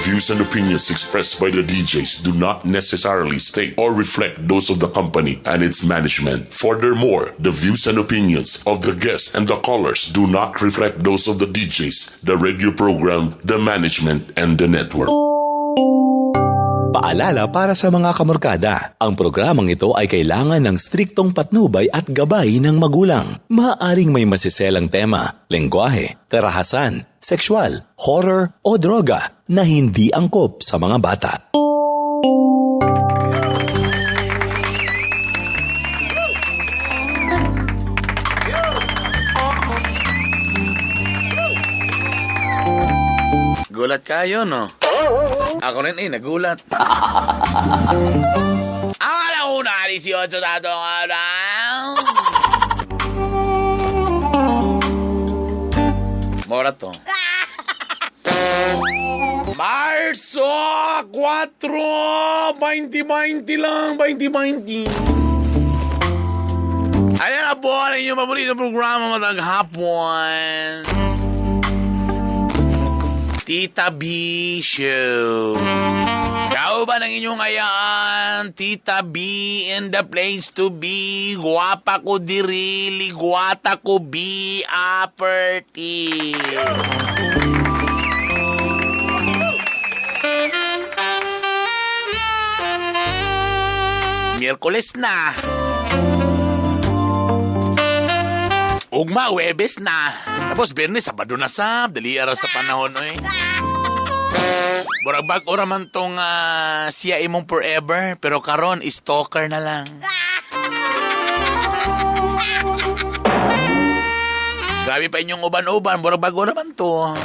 views and opinions expressed by the DJs do not necessarily state or reflect those of the company and its management. Furthermore, the views and opinions of the guests and the callers do not reflect those of the DJs, the radio program, the management, and the network. Paalala para sa mga kamorkada, ang programang ito ay kailangan ng striktong patnubay at gabay ng magulang. Maaaring may masiselang tema, lengguwahe, karahasan, sexual, horror o droga na hindi angkop sa mga bata. Gulat kayo, no? Ako rin eh, nagulat. Ang alauna, 18 sa atong araw. Mora to. Marso 4, 20-20 lang, 20-20. Ayan na po ang inyong paboritong programa matag hapon. Tita B Show. Kauban ang inyong ayaan, Tita B in the place to be. Guwapa ko diri, ligwata ko B, upper T. Miyerkules na. Ugma, Huwebes na. Tapos Biyernes, Sabado na sab. Dali ara sa panahon, oy. Murag bag-o ra man tong siya imong forever, pero karon stalker na lang. Grabe pa inyong uban-uban, murag bag-o ra man to.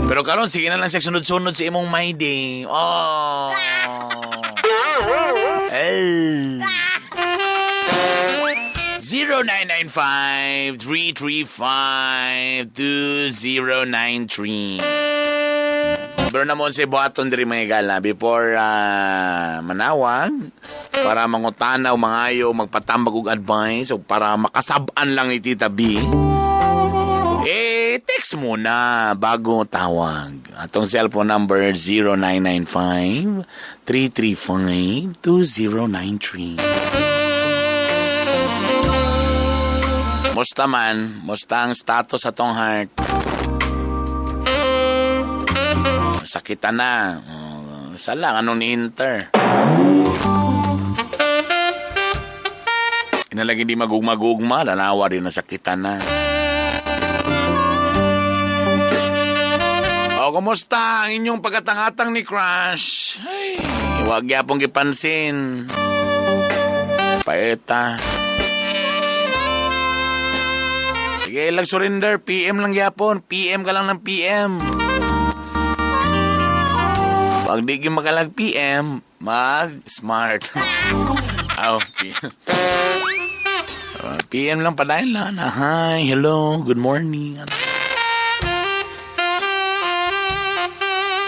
Pero karon sige na lang siya sunod-sunod sa imong my day. Oh. Hey. 0995-335-2093. Pero naman si buhaton diri mga gala before manawag para mangutana o mangayo magpatambag og advice o para makasab-an lang ni Tita B. Eh, text muna bago tawag. Atong cellphone number 0995-335-2093. Musta man, musta ang status sa tong heart. Sakitan na. Sala, anong ni-enter? Inalagi di magugma-gugma, lanawa rin na sakitan na. O, kumusta ang inyong pagkatangatang ni Crush? Ay, huwag yapong gipansin. Paeta. Sige, lang surrender. PM lang yapon. PM ka lang ng PM. Pag di ka makalag PM, mag-smart. Oh, PM. PM lang padayon lang. Hi, hello, good morning.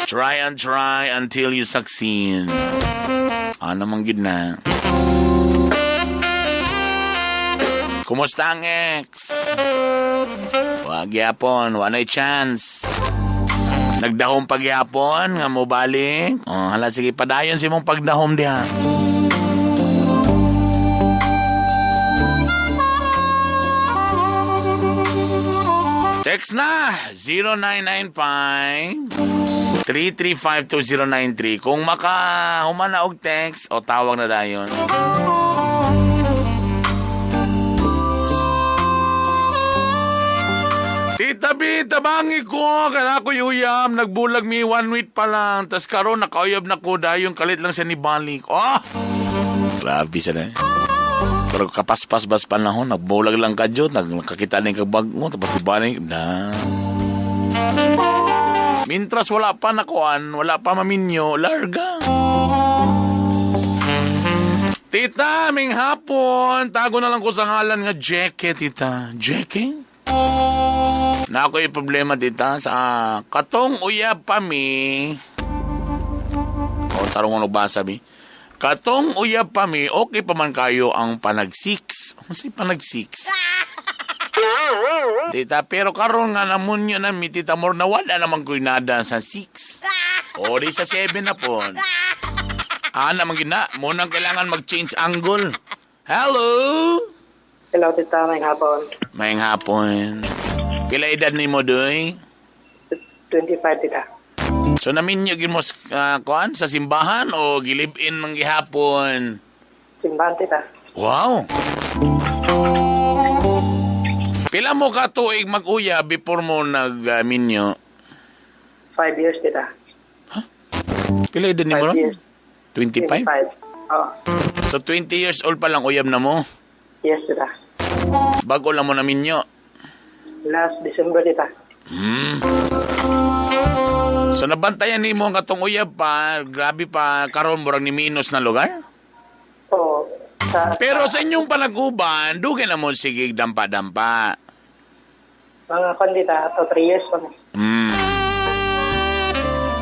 Try and try until you succeed. Ano mang gid na. Kumusta ang ex? Wag yapon, wala chance. Nagdahom pagyapon, nga mo balik. Oh, hala, sige, padayon si mong pagdahom diha. Text na! 0995-335-2093. Kung maka humana og text, o tawag na dayon. Tita B, tabangi ko. Kana ko yuyam. Nagbulag mi 1 week pa lang. Tas karon nakauyab na ko. Dayon kalit lang siya ni balik. Oh! Grabe siya na. Pero kapaspas bas panahon. Nagbulag lang ka dyan. Nagkakita na yung kabag mo. Tapos ibalik. Na. Mintras wala pa nakuan. Wala pa maminyo. Larga. Tita, ming hapon. Tago na lang ko sa ngalan nga Jeke, tita. Jeke? Na ako'y problema, tita, sa katong uyab pa mi. O, tarong ano ba sabi? Katong uyab pa mi, okay pa man kayo ang panag-6. Ano sa'yo panag-6? Tita, pero karon nga namunyo na mi, tita, more na wala naman ko'y nada sa 6. O di sa 7 na po. Ana man gina, munang kailangan mag-change angle. Hello. Hello, tita. May hapon. Maayong hapon. Pila edad nimo doy? 25, tita. So naminyo gid mo kuan sa simbahan o gilib-in man gihapon? Simbahan, tita. Wow. Pila mo ka tuig mag-uya before mo nag-minyo? 5 years, tita. Pila edad nimo 5 ron? years. 25? 25. Oo. So 20 years old pa lang uyab na mo. Yes, tita. Bago lang mo naminyo. Last December, tita. So nabantayan nimo ang katong uyab pa, grabe pa karon murag ni minus na lugar. Oo. Sa, Pero sa inyong panaguban, dugay na mo sige dampa-dampa. mga kwan, tita. To 3 years pa.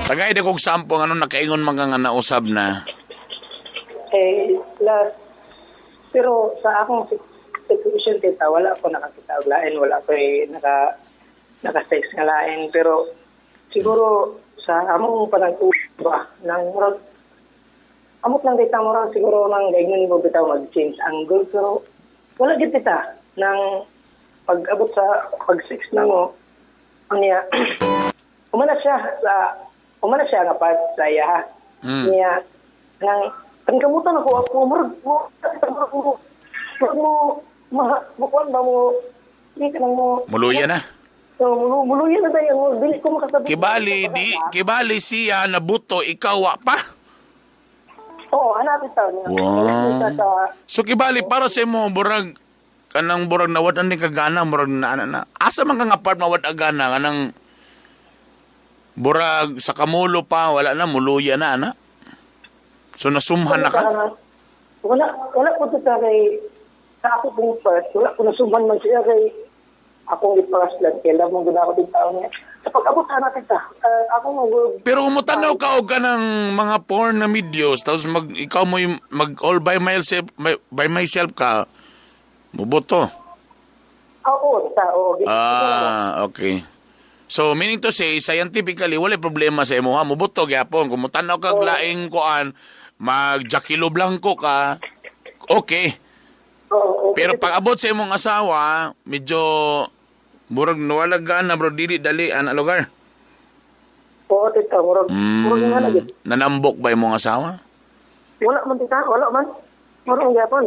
Tagay di kog sampo ano nakaingon man ka nga nausab na. Eh, last... Pero sa akong situation, tita, wala ako nakakita og lain. Wala ako eh, naka-sex nga lain. Pero siguro sa among panag-uba ng murag amot lang tita murag siguro nang gaignon mo bitaw mag-change angle pero wala gid tita nang pag-abot sa pag 6 na mo niya umana siya nga part sa iya ha. Niya nang pankamutan ako ako murag mo murag mo murag mo ma mukuan ba mo di ka nang mo Muluya na. So, muluya na tayo. Dili ko makasabot. Kibali di kibali siya nabuto ikaw wa pa. Oo, hanapin tao niya. Wow. Sa, So kibali para sa imo murag kanang murag nawad-an ni kagana murag na ana na. Asa man ka nga part mawad agana kanang murag sa kamulo pa wala na muluya na ana. So nasumhan na ka. Wala, wala ko sa kay, sa ako pong part, wala ko nasumhan man siya kay, akong iparas lang, kailan mong guna ako tao niya. Sa pag-abot na tita, ako mo, Pero kung mutanaw ka og kanang mga porn na videos tapos mag ikaw mo mag all by myself ka muboto. Oo, tita, oo. Ah, okay. So meaning to say scientifically wala problema sa imo ha muboto gyapon kung mutanaw kag laing kuan mag Jaquilo Blanco ka. Okay. Oo, okay. Pero pag abot sa imong asawa, medyo murag nawala gana bro dili dali ana lugar. Oo, tita, murag, murag nga na, gid. Nanambok ba imong asawa? Wala man, tita, wala man. Murag nga gyapon.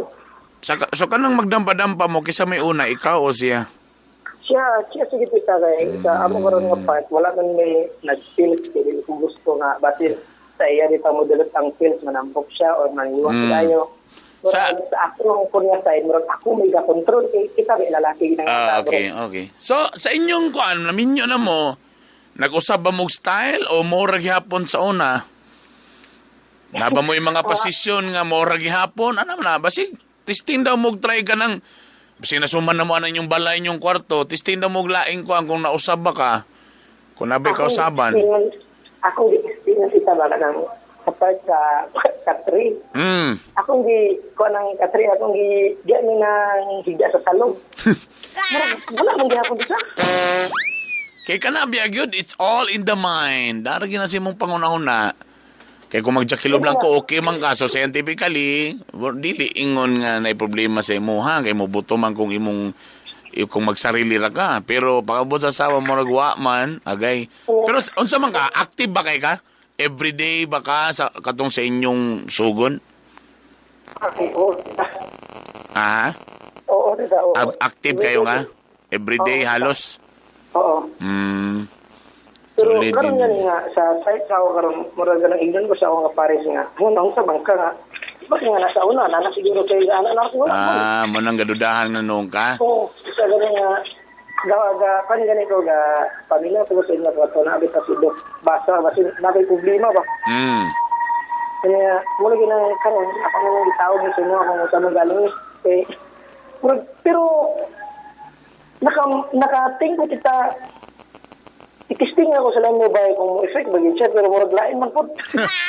Sa, so kanang magdampa-dampa mo kisa may una ikaw o siya? Siya, siya sige tita kay sa amo karon nga part wala man may nag-pills kay dili ko gusto nga basin sa iya di pa mo dulot ang pills manampok siya or mangiwas tayo. Sa ako ang kunya side murag ako may ga-control kay kita may lalaki nang Ah, okay, okay. So sa inyong kuan naminyo na mo, nag-usab ba mo og style o mora gihapon sa una? Naba mo yung mga posisyon nga mora gihapon, ano man na basig testing daw mo og try ka ng basig nasuman na mo ana inyong balay inyong kwarto, testing daw mo og laing kuan kung nausab ba ka. Kung nabay kausaban. Ako di tita ba nang sa part sa katri. Akong gi ko nang katri akong gi di mi nang higda sa salog. Murag wala man gihapon tita. Kay kana biya gyud, it's all in the mind. Dara gyud na sa imong pangunahuna. Kay kung magjakilo blanco okay man ka so scientifically dili ingon nga nay problema sa imo ha kay mobuto man kung imong kung magsarili ra ka pero pag-abot sa asawa mo nagwa man agay. Pero unsa man ka active ba kay ka? Everyday ba ka sa katong sa inyong sugon? Oo, tita. Ah, Oo, tita. Oo. active kayo nga? Everyday halos? Oo. Pero Solid karon din. nga nga sa site sa ako karon murag ganang ingnon ko sa ako nga pares nga. Ano ang sa bangka nga. Bakit nga nasa una na siguro kay ana na wala man. Ah, mo nang gadudahan na noon ka? Oo, sa ganun nga ga ga kan gani ko ga pamilya ko sa inyo ko na abit sa dok basa basin na kay problema ba. Kaya wala gyud nang karon ako nang gitawag sa inyo kung sa man galing eh murag, pero nakating ko kita itisting ako sa lain mobile kung mo effect ba yun siya pero murag lain man pud.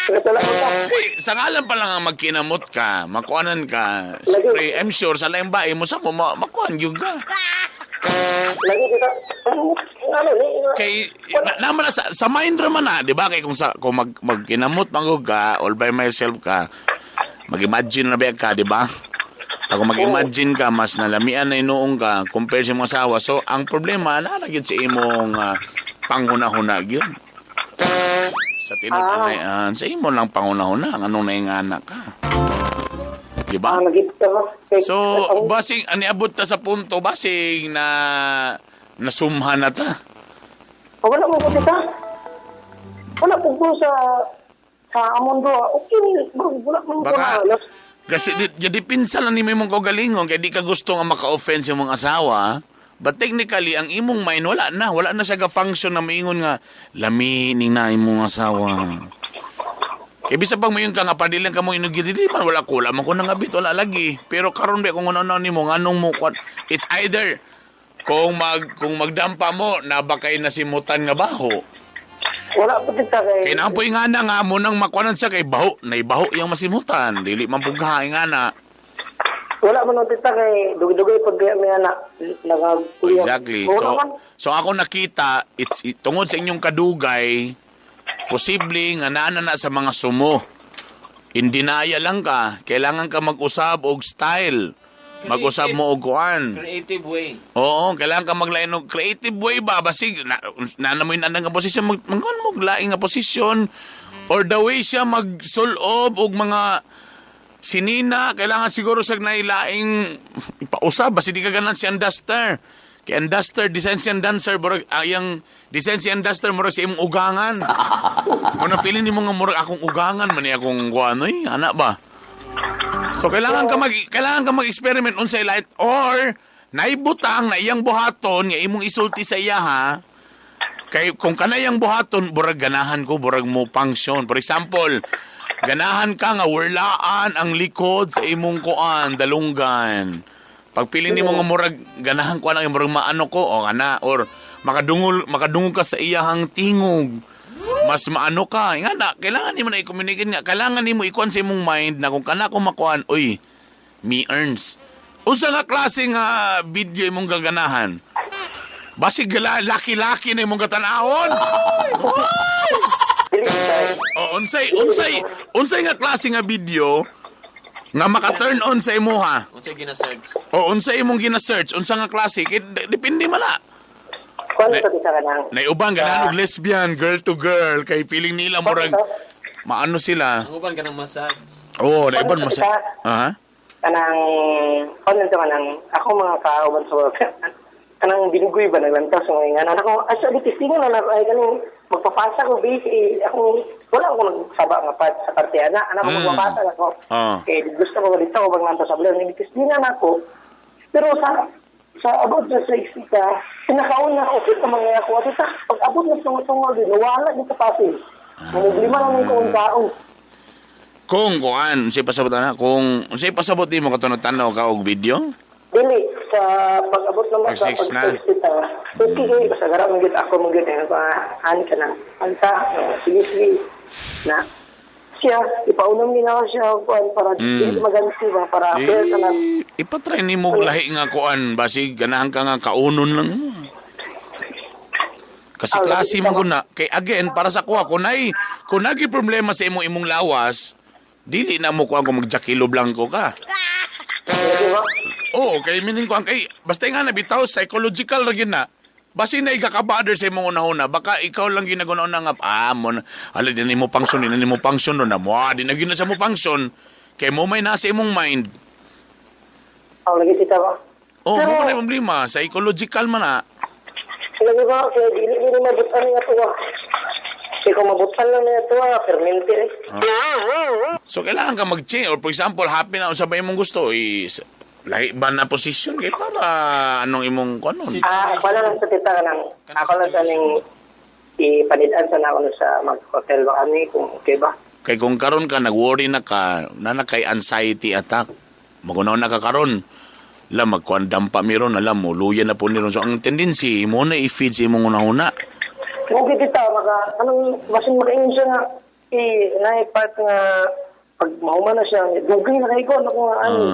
Pero sa lain ka. Uy, sa ngalan pa lang ang magkinamot ka, makuanan ka. Siyempre, I'm sure sa laing bae mo sa mo, makuan yun ka. Lagi kita ano Ano ni? Kay naman na sa mind ra man na, di ba? Kay kung sa kung magkinamot man ka, all by myself ka, mag-imagine na ba ka, di ba? Pag mag-imagine ka, mas nalamian na inuong ka compare sa imong asawa. So, ang problema, naa gyud sa imong panghuna-huna gyud. Sa tinud-anay, sa imo lang panghuna-huna, ang anong naingana ka. Di ba? So, basing, aniabot ta sa punto, basing na nasumha na ta. Wala mo ko, tita. Wala po ko sa amon do. Okay, wala mo ko na. Kasi dipinsa lang ni mo imong kaugalingon kaya di ka gusto nga maka-offense yung mga asawa. But technically, ang imong mind, wala na. Wala na siya ga-function na maingon nga, lami ning na imong asawa. Kaya bisa pag mayon ka nga, padilang ka mo inugil, di man wala ko. Wala man ko nangabit, wala lagi. Pero karon ba kung ano ni mo, nganong mo, it's either, kung magdampa mo, na ba kay nasimutan nga baho? Wala po tita kay... Kaya naampoy nga na nga mo nang makuanan siya kay baho. Naibaho yung masimutan. Dili man pughain nga na. Wala man tita kay dugay-dugay pag may anak. Exactly. So ako nakita, it's, tungod sa inyong kadugay, posible nga naana na sa mga sumo. In denial lang ka. Kailangan ka mag-usab og style. Mag-usab mo og kuan. Creative way. Oo, kailangan ka maglain og creative way ba? Basig, na mo yung nga posisyon, magkuan mo laing nga posisyon. Or the way siya magsulob og mga sinina, kailangan siguro sa nailaing ipausab. Basi di ka ganan si Anduster. Kay Anduster, design si Andancer, murag, yung design si Anduster, murag sa imong ugangan. Kung napili ni mo nga murag akong ugangan, man akong kuano eh, anak ba? So kailangan ka mag-experiment unsay light or naibutang na iyang buhaton nga imong isulti sa iya ha. Kay kung kanayang buhaton burag ganahan ko burag mo function. For example, ganahan ka nga werlaan ang likod sa imong kuan dalunggan. Pagpili nimo nga murag ganahan ko anang murag maano ko o ana or makadungol ka sa iyahang tingog. Mas maano ka. Nga na, kailangan nimo na i-communicate nga. Kailangan nimo ikuan sa imong mind na kung kana ko makuan, uy, me earns. Unsa nga klase nga video imong gaganahan? Basig laki-laki na imong katanawon. O, unsay nga klase nga video nga maka-turn on sa imuha? Unsay gina-search? O, unsay imong gina-search? Unsa nga klase? Kay depende man na. Naiubang ganahan og lesbian, girl to girl, kay feeling nila murag maano sila. Ang uban kanang massage. Oo, naiban massage. Aha. Kanang ano to kanang ako mga kauban sa work. Kanang binugoy ba naglantaw sa mga ingana. Ako asa di testingan na ay kaning magpapasa ko base ako wala ako nagsaba nga part sa parte ana. Ana ko magpapasa ako. Kay gusto ko dito ko maglantaw sa blur. Testingan ako. Pero sa abot sa 60 ka, pinakauna ko sa mga ako. At pag abot na tungo-tungo, wala dito pasin. Mamublima lang ko ang taon. Kung kuan, unsay pasabot ana? Kung unsay pasabot nimo katong nagtan-aw ka og video? Dili sa pag-abot naman sa pag-6 ta. Okay, basta gara man gid ako man gid an ka na. Anta, sige. Na siya ipaunam ni na siya kuan para dili maganti ba para fair ka na. Ipatry nimo lahi nga kuan basig ganahan ka nga kaunon lang. Kasi klase mo na kay again para sa kuha kun nagi problema sa imong lawas, dili na mo kuan kung magjakilo blanco ka. Oo, kay meaning ko ang kay basta nga nabitaw psychological ra gyud na. Basi na ikakabother sa imong una-una, baka ikaw lang ginaguna-una nga mo ala di nimo function, di nimo function no na mo, di na gyud na sa mo function. Kay mo may nasa imong mind. Oh, lagi tita ba? Oh, mo na problema, psychological man na. Lagi ba kay dili ni mabutan nga tuwa. Kay kung mabutan lang niya tuwa, permente eh. So kailangan ka mag-change or for example, happy na unsa ba imong gusto is lahi ba na position kay para anong imong kuanon? Ako lang sa tita kanang ako lang sa ning ipanid-an sa na sa mag-hotel ba kami kung okay ba. Kay kung karon ka nag-worry na ka, na kay anxiety attack. Magunaw na ka karon. La magkuan dampa miron alam mo luya na po niron. So ang tendency mo na i-feed sa imong una-una. Okay tita maka anong basin makaingon siya nga naay part nga pag mahuman na siya dugay na kay ko ako nga ani.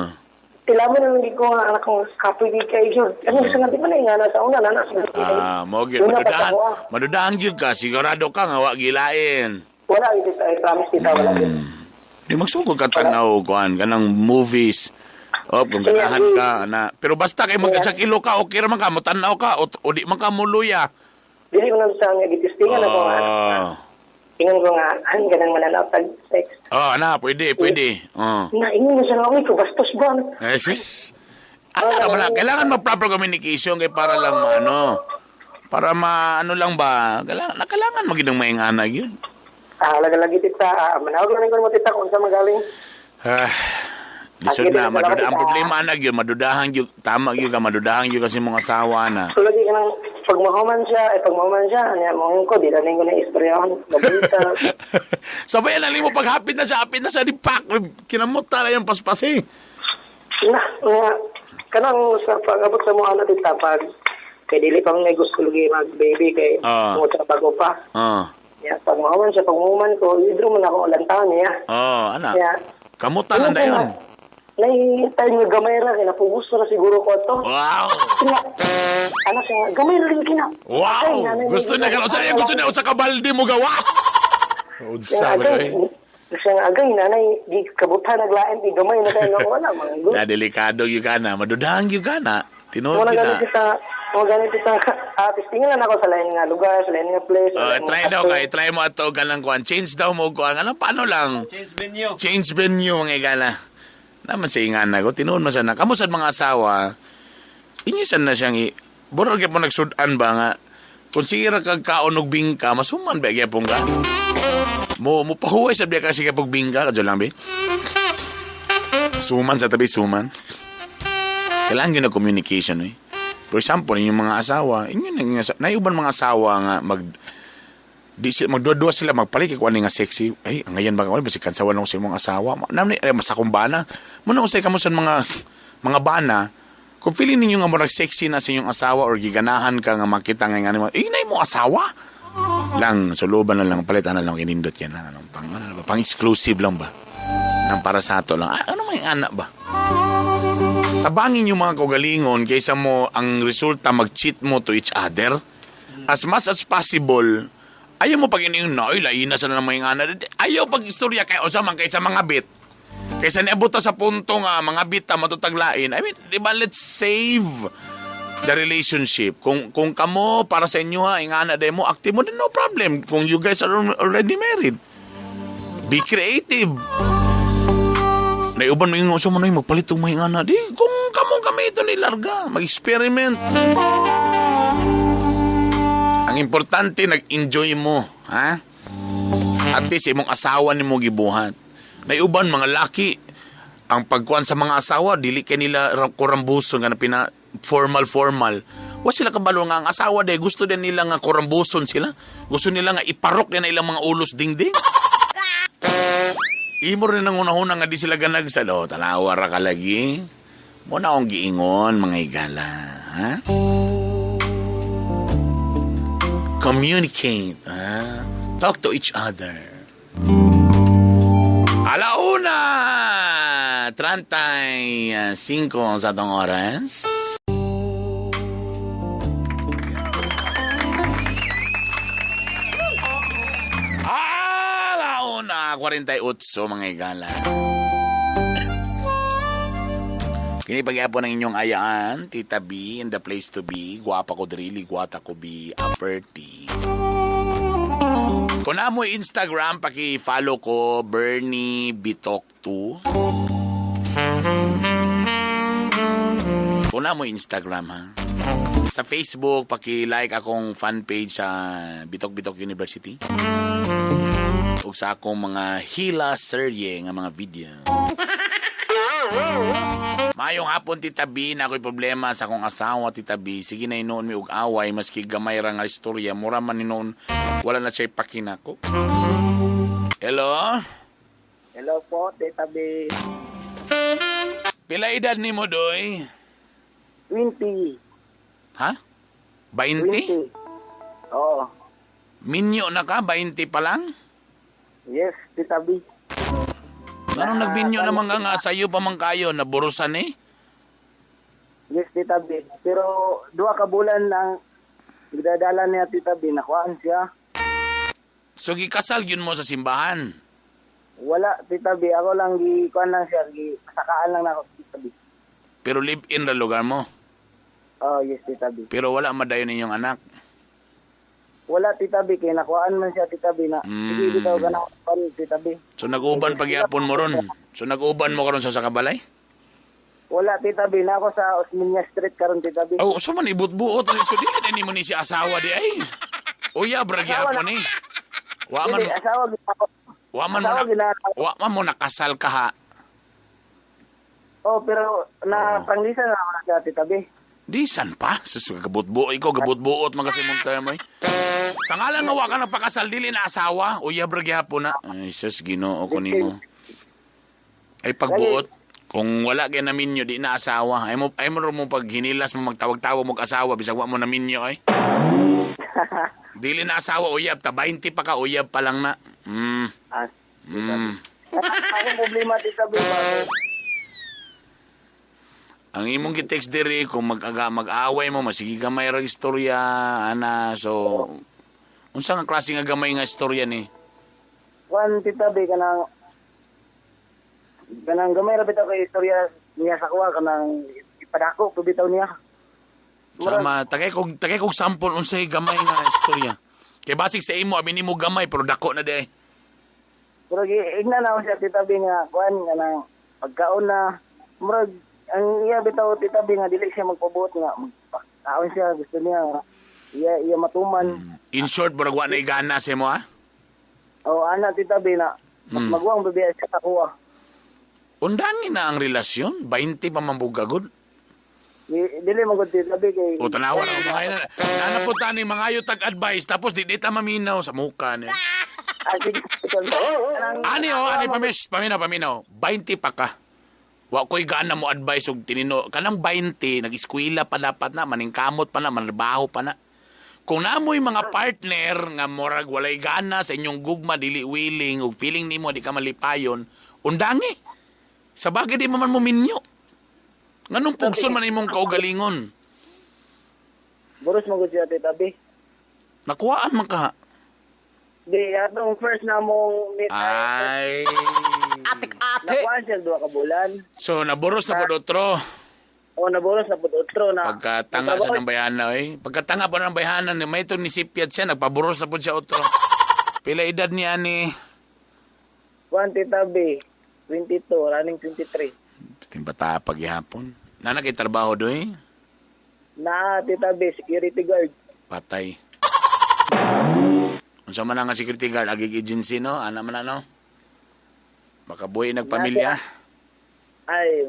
Tilaman na lang ko nga anak ko kapoy di kay jud. Ano sa nga di man nga na sa una na na. Ah, mo gyud Una pa sa madudahan. ako, ah. Madudahan gyud ka, sigurado ka nga wa gilain. Wala gyud tita, I promise tita wala gyud. Di magsugod ka tanaw kuan kanang movies. Oh, kung ganahan ka na. Pero basta kay magkasakilo ka, okay ra man ka, motanaw ka o di man ka muluya. Dili ko na sa nga gitistingan ako nga. Oh. Ingon ko nga han ganang mananaw tag sex. Oh, ana, pwede, pwede. Oh. Na ingon mo siya nga uy ko bastos ba? Eh, sis. Ano ka pala? Kailangan ma-proper communication kay para lang maano. Para maano lang ba? Kailangan, na kailangan maging maingana yun. Ah, lagi tita, ah, manawag lang ko mo tita kung sa magaling. Ah, lisod na, maduda, ang problema na yun, madudahan yun, tama yun ka, madudahan yun kasi mga asawa na. So lagi ka nang pag mahuman siya, ay pag mahuman siya, anya mo ko di lang ko na istoryahan, mabalita. Sabay na mo, pag hapit na siya, hapit na siya, di pak, kinamuta na yung paspas eh. Na, nga, kanang sa pag-abot sa mga ano tita, pag kay dili pa may gusto lagi mag-baby kay tungod sa bago pa. Oh, Ya, pag mahuman siya, pag mahuman ko, idro man ako lantaon niya. oh, anak. Ya. Kamuta na dayon. Nay, time nga gamay ra, kay napugusto na siguro ko to. Wow! Kina, ano siya nga, gamay ra rin kina. Wow! Ay, nanay, Gusto na ka, usa gusto na usa ka balde mo gawas. Unsa ba Agay, siya nga agay, nanay, di kabutan naglain, di gamay na kayo nga wala, mga good. Na delikado gyud ka na, madudahan gyud ka na. Tinuod Muna gyud na. ganit kita, mo ganit kita, testingan lang ako sa lain nga lugar, sa lain nga place. sa Oh, lain nga try daw kafe. kay, try mo ato ganang kuan. Change daw mo kuan. Ano paano lang? Change venue. Change venue mga igala. Naman sa ingana ko, tinuod man sana. Kamo sad mga asawa, inyo sad na siyang burag gyapon nagsud-an ba nga kung sige ra kag kaon og bingka, masuman ba gyapon ka? Mo mo pahuway sad biya ka sige pag bingka kadyo lang bi. Suman sa tabi suman. Kailangan yun na communication eh. For example, inyong mga asawa, inyo na naiuban mga asawa nga mag di sila magduwa-duwa sila magpalit kay kuan nga sexy. Ay, ang ngayon ba ka basi kansawan ako sa imong asawa. Namni ay masakong bana. Muna usay kamo sa mga bana. Kung feeling ninyo nga murag sexy na sa inyong asawa or giganahan ka nga makita nga nga eh, inay mo asawa. Lang suluban na lang palitan na lang kinindot yan lang anong pang ano ba pang exclusive lang ba? Nang para sa ato lang. Ah, ano may anak ba? Tabangin yung mga kaugalingon kaysa mo ang resulta mag-cheat mo to each other. As much as possible, ayaw mo pag iniyon na, ay, lain na sa naman yung anak. Ayaw pag istorya kay o sa man kaysa mga bit. Kaysa niabot ta sa punto nga, mga bit ta matutaglain. I mean, di ba, let's save the relationship. Kung kamo, para sa inyo ha, yung anak mo, active mo, then no problem. Kung you guys are already married. Be creative. Naiuban mo yung uso mo na yung magpalit ng mga anak. Di, kung kamo kami ito ni larga, mag-experiment. Ang importante, nag-enjoy mo. Ha? At least, imong asawa ni mo gibuhat. Naiuban, mga laki, ang pagkuan sa mga asawa, dili kay nila kurambuson, nga na pina, formal. Wa sila kabalo nga ang asawa day gusto din nila nga kurambuson sila. Gusto nila nga iparok din na ilang mga ulos dingding. Imo rin ang una-una nga di sila ganag sa do. Tanawa ra ka lagi. Muna akong giingon, mga higala. Ha? Communicate. Ha? Talk to each other. 1:35 sa atong oras. 1:48 mga higala. Kini pagyapon ang inyong ayaan, Tita B, in the place to be. Guwapa ko drili, guwata ko B, upper T. Kung na mo Instagram, paki-follow ko, Bernie Bitok 2. Kung na mo Instagram, ha? Sa Facebook, paki-like akong fan page sa Bitok Bitok University. Ug sa akong mga hila serye nga mga video. Mayong hapon, Tita B, na ako'y problema sa akong asawa, Tita B. Sige na inoon mi og away, maski gamay ra nga istorya. Mura man inoon, wala na siya'y pakinako. Hello? Hello po, Tita B. Pila edad ni mo, Doy? 20. Ha? 20? 20. Oo. Minyo na ka? 20 pa lang? Yes, Tita B. Anong nagminyo naman ka nga? Sa'yo pa man kayo, naburusan eh? Tita B. Pero duha ka bulan ang gidadala niya, Tita B, nakuhaan siya. So gikasal gyud mo sa simbahan. Wala, Tita B. Ako lang gikuan lang siya, gisakaan lang nako, Tita B. Pero live-in ra lugar mo. Oh, yes, Tita B. Pero wala madayon ninyong anak. Wala, Tita B, kay nakuhaan man siya, Tita B, na sige bitaw ka na kuan, Tita B. So nag-uban pagyapon mo ron. So nag-uban mo karon sa kabalay? Wala, Tita B, na ako sa Osmeña Street karon, Tita B. Oh, so man ibut-buot ani so dili na nimo ni si asawa di ay. Uya bra gyapon ni. Wa man Dili, asawa gid ako. wa man mo Asawa na, gina. wa man mo nakasal ka ha. Oh, pero na panglisan na ako na siya, Tita B. Di san pa? Sus gabut-buot ikaw gabut-buot man kasi mong term ay. Sa ngalan nga wa ka nagpakasal dili na asawa, uya bra gyapon na. Ay sus, Ginoo ko nimo. Ay pagbuot kung wala kay naminyo di na asawa. Ay mo mo pag hinilas mo magtawag-tawag mo asawa bisag wa mo naminyo ay. Dili na asawa uyab ta 20 pa ka uyab pa lang na. Ah, akong problema, Tita B, ba? Ang imong gi-text diri kung mag-away mo masigi gamay ra istorya ana, so unsa nga klase nga gamay nga istorya ni? Kuan, Tita B, kanang gamay ra bitaw kay istorya niya sa kuha, kanang ipadako ko bitaw niya. Sama tagay kog sample unsay gamay nga istorya. Kay basig sa imo abi nimo gamay pero dako na di. Pero igna na ako siya, Tita B, nga kuan kanang pagkaon na murag ang iya bitaw, Tita B, nga dili siya magpabuot nga magpakaon siya, gusto niya iya matuman. In short, murag wa na igana sa imo ha? O ana, Tita B, na maguwang babiya siya sa kuha. Undangin na ang relasyon, 20 pa man bugagod. Dili man gud, Tita B, kay O tanawa na mga na. Nanaputan ni mga ayo tag advice tapos di ta maminaw sa muka ni. Ah, sige, Tita B. Ani oh, ani pamis, paminaw. 20 pa ka. Wa ko'y gana mo advice og tinino. Kanang 20, nag-eskwela pa dapat na, maningkamot pa na, manrabaho pa na. Kung namoy mga partner nga murag walay gana sa inyong gugma, dili willing, ug feeling nimo di ka malipayon, undangi. Sa bagay di man mo minyo. Nganong pugson man imong kaugalingon? Boros mo gud siya, Tita B. Nakuhaan man ka. Di atong first na mong meet. Ay. Atik-ate. Nakuhaan siya duha ka bulan. So naboros na pod otro. O naboros na pod otro na. Pagkatanga sa ng bayana eh. Pagkatanga pa ng bayana ni may ni sipyat siya nagpaboros na pod siya otro. Pila edad niya ni? Kuan, Tita B, 22, running 23. Piting bata paghihapon. Nana kay trabaho doy? Na, Tita B, security guard. Patay. Unsa man ang security guard agig agency no? Ana man ano? Makabuhi nagpamilya. Ay,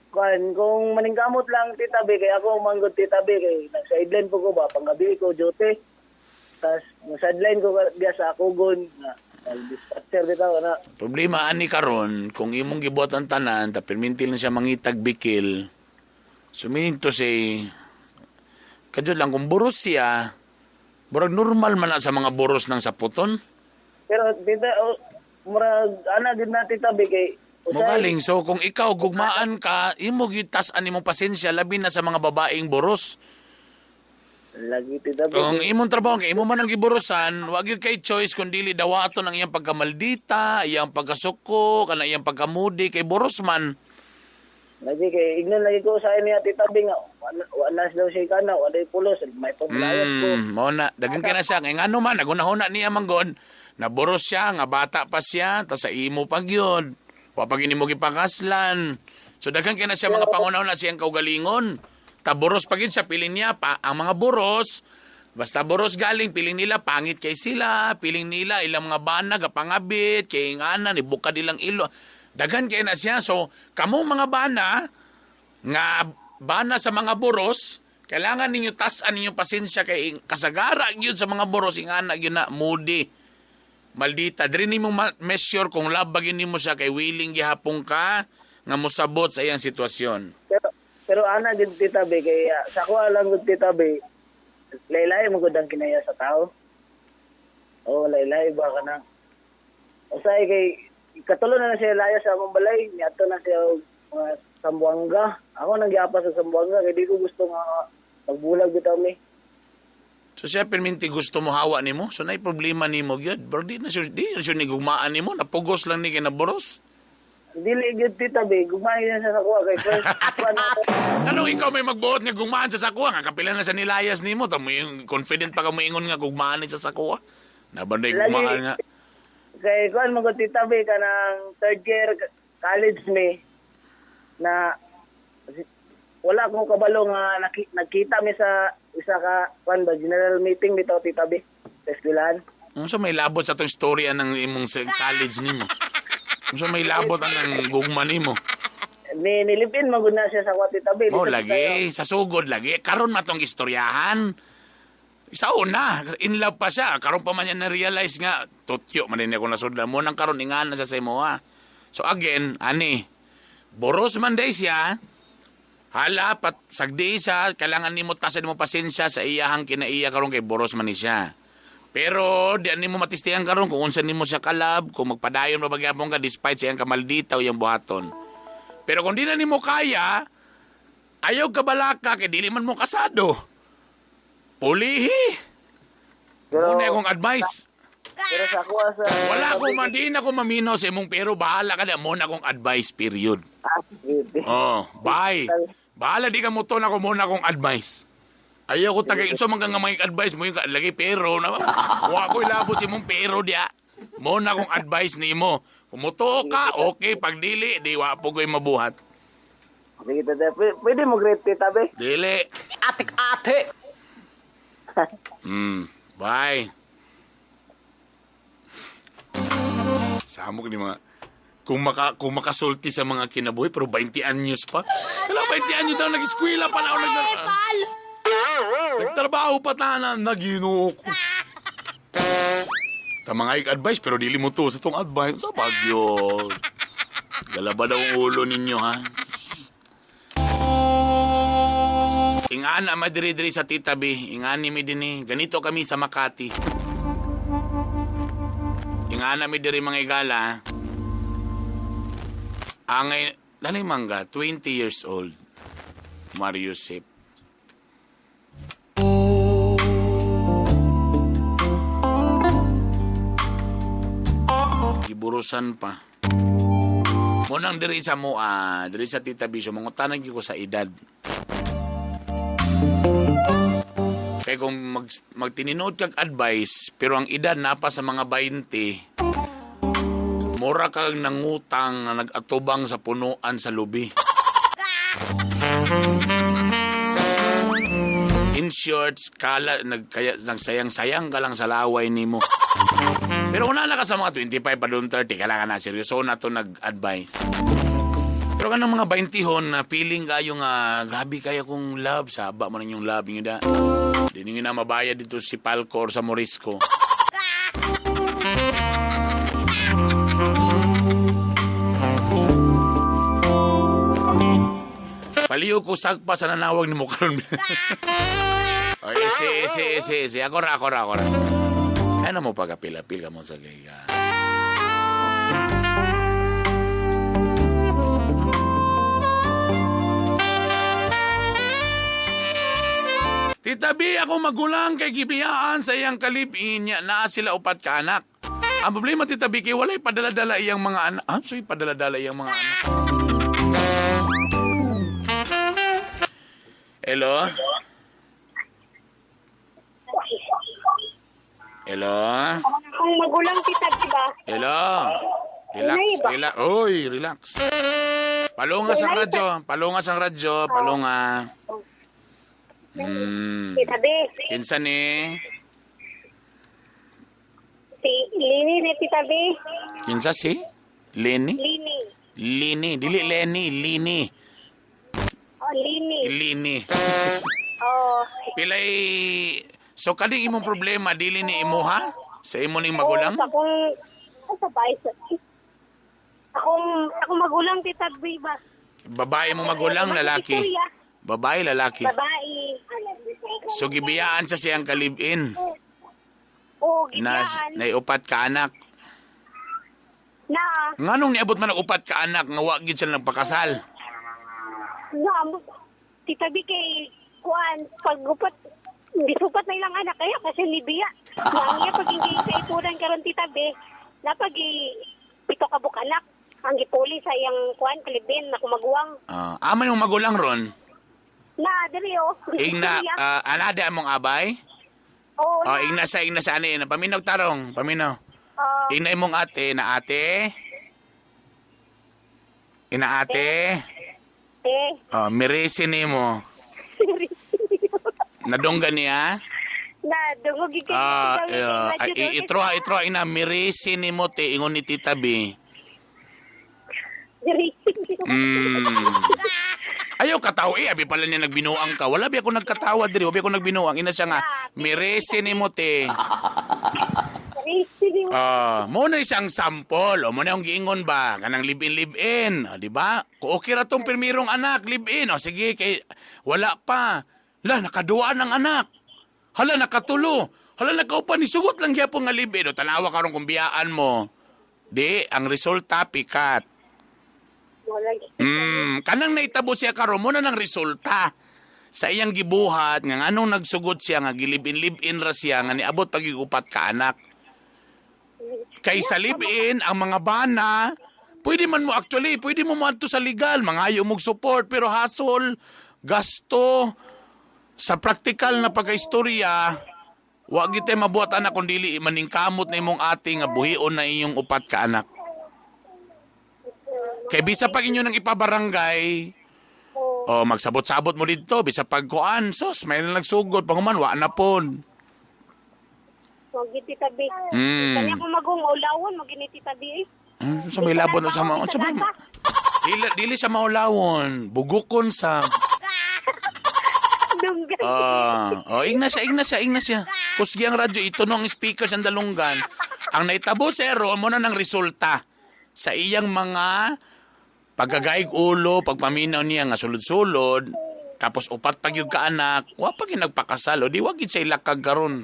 kuan, kung maningkamot lang, Tita B, kay ako manggod, Tita B, kay nag-sideline po ko ba, panggabi ko, duty. Tapos, sideline ko diya sa Kugon, na dispatcher bitaw na. Problema ani karon kung imong gibuhat ang tanan, ta permintil na siya mangitag bikil. So meaning to say, kadyo lang kung buros siya, murag normal man na sa mga buros ng saputon. Pero tita, oh, murag ana gid na, Tita B, kay Mogaling, so kung ikaw gugmaan ka, imo gyud tas-an imong pasensya labi na sa mga babaeng buros. Lagi, Tita B. Kung imong trabaho kay imo man ang giburusan, wa gyud kay choice kun dili dawaton ang iyang pagkamaldita, iyang pagkasuko, kana iyang pagkamudi kay buros man. Lagi kay ignan lagi ko sa niya, Tita B, nga wa na daw siya kana, wa day pulos, may paglayot ko. Mao na dagan kay na siya kay ngano man nagunahuna niya manggod, naburos siya nga bata pa siya ta sa imo pa gyud. Wa pa gyud nimo gipakaslan. So daghan kay na siya mga pangunahuna siyang kaugalingon. Taburos pa gyud sa piling niya pa ang mga buros. Basta buros galing piling nila pangit kay sila, piling nila ilang mga bana gapangabit kay ngana ni bukad ilang ilo. Daghan kay na siya. So kamong mga bana nga bana sa mga buros, kailangan ninyo tas-an ninyo pasensya kay kasagara gyud sa mga buros ingana gyud na moody. Maldita, diri nimo measure kung love ba gyud nimo siya kay willing gihapon ka nga mosabot sa iyang sitwasyon. Pero ana gid, Tita B, kay sa ko lang gud, Tita B, laylay mo gud ang kinaya sa tao. Oh, laylay ba ka na. Usay kay katulo na siya layo sa among balay, niadto na siya og mga Sambuanga. Ako nang giapas sa Sambuanga kay di ko gusto nga magbulag bitaw mi. So siya perminti gusto mo hawa nimo, so naay problema nimo gyud. Pero di na siya ni gugmaan nimo, napugos lang ni kay naboros. Dili gyud tita be, gugmaan gyud siya sa kuha kay first Anong ikaw may magbuot nga gugmaan sa sakuha nga kapila na sa nilayas nimo, tamo yung confident pa ka moingon nga gugmaan ni sa sakuha. Nabanday gugmaan nga. Kay kuan mo tita be kanang third year college mi na wala ko kabalo nga nagkita mi sa isa ka kuan ba general meeting bitaw tita be sa eskwelahan. Unsa may labot sa atong istorya ng imong sa college nimo? Unsa may labot ang gugma nimo? Ni nilipin man gud na siya sa kuha tita be. Mo lagi sa sugod lagi karon matong istoryahan. Sa una, in love pa siya. Karon pa man niya na-realize nga tutyo man din ako nasudlan mo nang karon ingana sa imo ha. So again, ani boros man day siya. Hala, pat sagdi siya, kailangan nimo tasan mo pasensya sa iyahang kinaiya karon kay boros man ni siya. Pero di ani mo matistihan karon kung unsa nimo siya kalab, kung magpadayon ba magyapon ka despite sa iyang kamaldita o iyang buhaton. Pero kung di na nimo kaya, ayaw ka balaka kay dili man mo kasado. Pulihi. Pero Muna akong advice. Pero sa kuha sa Wala ko man di na ko maminaw sa imong pero bahala ka na mo na akong advice period. Oh, bye. Bahala di ka mo to na ko muna akong advice. Ayaw ko tagay unsa man ka nga may advice mo yung lagi pero na wa ko ilabot sa imong pero diya. Mo na akong advice nimo. Kung mutuo ka, okay, pag dili di wa po ko'y mabuhat. Sige tita, pwede mo great tita be. Dili. Atik-ate. Bye. Samok ni mga kung makasulti sa mga kinabuhi pero 20 anyos pa. Kala 20 anyos daw nag-eskwela pa na ako nagtrabaho pa ta na naginoo ko. Ta mga advice pero dili mo to sa tong advice sa bagyo. Galaba daw ang ulo ninyo ha. Ingana madiri-diri sa Tita B. Ingani mi dinhi. Ganito kami sa Makati. Ingana mi diri mga igala. Angay, lanay mangga, 20 years old. Mario Sip. Giburusan pa. Munang diri sa mua, diri sa Tita B, so mangutanan gyud ko sa edad. Kaya kung magtininood kag advice, pero ang edad na pa sa mga 20, mura kag nangutang na nag-atubang sa punuan sa lubi. In short, kala, kaya, nagsayang-sayang ka lang sa laway nimo. Pero kung na ka sa mga 25 pa doon 30, kailangan na seryoso na to nag-advise. Pero kanang mga 20 hon, na feeling kayo nga, grabe kayo kung love, saba mo na yung love nyo da. Di ninyo na mabayad dito si Palcor sa Morisco. Paliw ko sagpa sa nanawag ni mo karon. Oy, si. Ako ra. Ano mo pagapil-apil ka mo sa gaya? Tita B, ako magulang kay gibiyaan sa iyang kalibin niya. Naa sila upat ka anak. Ang problema, Tita B, kay walay padala-dala iyang mga anak. Ah, so'y padala-dala iyang mga anak. Hello? Hello? Ang magulang, Tita B ba? Hello? Relax, relax. Oy, relax. Palunga sa radyo. Palunga sa radyo. Palunga. Tita B. Kinsa ni? Si Lini ni Tita B. Kinsa si? Leni? Lini. Lini. Dili Leni. Lini. Oh, Lini. Lini. Oh. Pilay... So, kaning imong problema, dili ni imuha? Sa imo ning magulang? Oh, akong... Sa akong magulang, Tita B ba? Babae mo magulang, lalaki? Babae, lalaki? Babae. So, gibiyaan sa siyang kalibin? Oo, gibiyaan. Naiupat ka anak? Na. Nganong niabot man ang upat ka anak, nga wa gid sila nagpakasal? No, Tita B kay kuan paggupat gisupat na ilang anak kaya kasi ni Bia. Na ang iya pag hindi sa ipunan karon, Tita B, napag pito ka buok anak ang gipuli sa iyang kuan kalibin na kumaguwang. Ah, aman yung magulang ron. Na diri oh. Ingna, Iya. anade among abay? Oo, Oh, na. ingna sa ani, paminaw tarong, paminaw. Ah. Ingna imong ate na ate. Ina ate. Eh. Oh, mirisi nimo. Nadunggan niya. Na dungog gid kay Ah, Tita B, ay, itroha itroha ina mirisi nimo te ingon ni Tita B. Diri. Ayaw katawa eh, abi pala niya nagbinuang ka. Wala bi ako nagkatawa diri, wala bi ako nagbinuang. Ina siya nga, mirisi nimo te. Diri. Ah, mo na isang sample. O mo na yung giingon ba kanang live-in live-in, o, di ba? Kung okay ra tong pirmirong anak, live-in. O sige kay wala pa. La nakaduwa ng anak. Hala nakatulo. Hala nakaupan ni sugot lang gyapon nga live-in. O tanawa karon kung biyaan mo. Di ang resulta pikat. Wala. Kanang naitabo siya karon mo na ng resulta sa iyang gibuhat nga nganong nagsugot siya nga gilib-in live-in ra siya nga niabot pagigupat ka anak. Kay sa live-in ang mga bana, pwede man mo actually, pwede mo moadto sa legal, mangayo mog support pero hasol, gasto sa praktikal na pagkaistorya, wa gid tay mabuhat anak kung dili maningkamot na imong ate nga buhion na inyong upat ka anak. Kay bisa pag inyo nang ipabarangay, o magsabot-sabot mo didto, bisa pag kuan, sos, may na nagsugod, panguman, wa na pon. Wag gid, Tita B. Kanya kung magong ulawon mo gini, Tita B eh. Sa may labon sa mga, sa may, dili, dili sa maulawon, bugukon sa, Dunggan. Ah, oh, ingna siya, ingna siya, ingna siya. Kusgi ang radyo, ito ang speaker sa dalunggan. Ang naitabo sero, mo na ng resulta sa iyang mga pagkagaig ulo, pagpaminaw niya nga sulod-sulod, tapos upat pag yung kaanak, wa pa gyud nagpakasal, o di wa gid sa ilakag karon.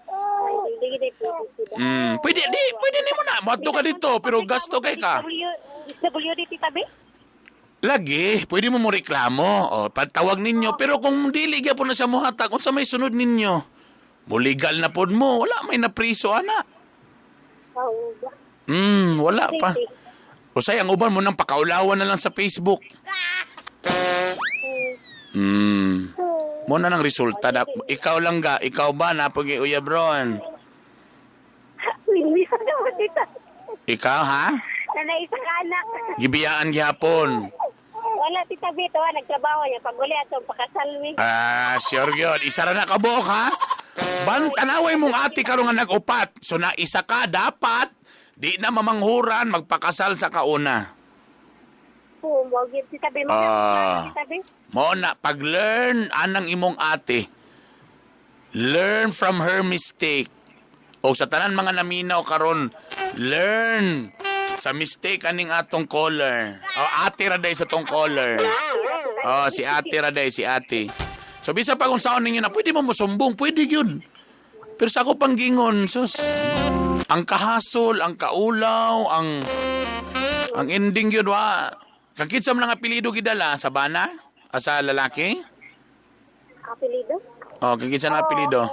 Ay, hindi gid eh, pwede, Tita. Pwede di, pwede nimo na moadto ka dito, pero gasto kay ka. WD, Tita B? Lagi, pwede mo mo reklamo. O, patawag ninyo. Pero kung dili gyapon na siya mohatag, unsa may sunod ninyo? Muligal na pod mo. Wala may napriso, ana. Oo ba? Wala pa. Usay, ang uban mo nang pakaulawan na lang sa Facebook. Mo na ng resulta. Ikaw lang ga. Ikaw ba? Napag Uya Bron. Hindi naman, Tita. Ikaw, ha? Na isa ka anak. Gibiyaan gihapon. Wala, Tita B. Ito, nagtrabaho niya. Pag uli atong pakasal mi. Ah, sure yun. Isa ra na kabuok, ha? Ban, tanaway mong ate karon nga nag-upat. So na isa ka, dapat di na mamanghuran, magpakasal sa kauna. Oo, mo gid, Tita B. Mo Ah. na, Tita B. Mo na, pag-learn anang imong ate. Learn from her mistake. O sa tanan mga naminaw karon, learn sa mistake aning atong caller. O ate ra day sa tong caller. Oh, si ate ra day, si ate. So bisa pa kung saan ninyo na pwede mo mosumbong, pwede yun. Pero sa ako panggingon, sus, ang kahasol, ang kaulaw, ang ending yun, wa. Kakitsam lang apelido gidala sa bana? Ah, sa lalaki? Apelido? Oh, kakitsam na apelido.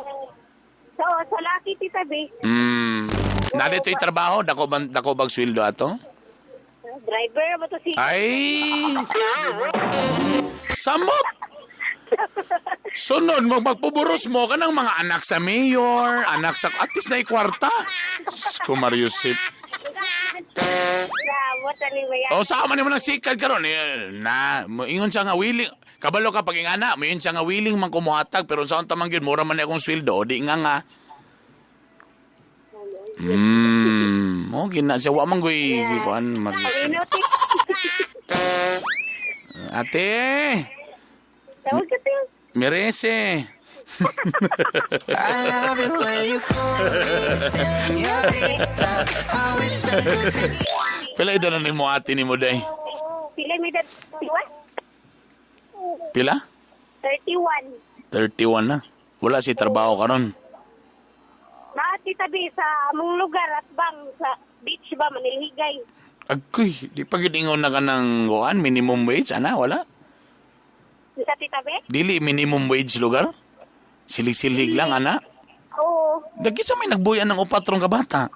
So, sa laki, Tita B. Narito yung trabaho, dako bang dako bag sweldo ato? Driver ba to si... Ay! Samot! Sunod mo, magpuburos mo ka ng mga anak sa mayor, anak sa... At least na ikwarta. Kumaryusip. Salamat, ani maya. O, saan man mo ng sikad karon eh, na, ingon siya nga willing. Kabalo ka pag ingana, moingon siya nga willing man kumuhatag, pero saan tamang yun, mura man na akong sweldo, o di nga nga. O gina siya, wa man goy, kuan, Marius. Pamino, ti. Ate, Tawag ka, ti. merese. I love it when you call me señorita. I wish I could pretend. Pila edad na nimo ate nimo day? Pila may edad? 31? Pila? 31. 31 na. Wala si trabaho karon. Naa, Tita B, sa among lugar at bang sa beach ba, manilhigay. Agoy, di pa gid ingon na ka ng kuan, minimum wage, ana, wala. Tita Be? Dili minimum wage lugar? Silig-silig lang, ana. Oo. Dagi sa may nagbuyan ng upat rong kabata.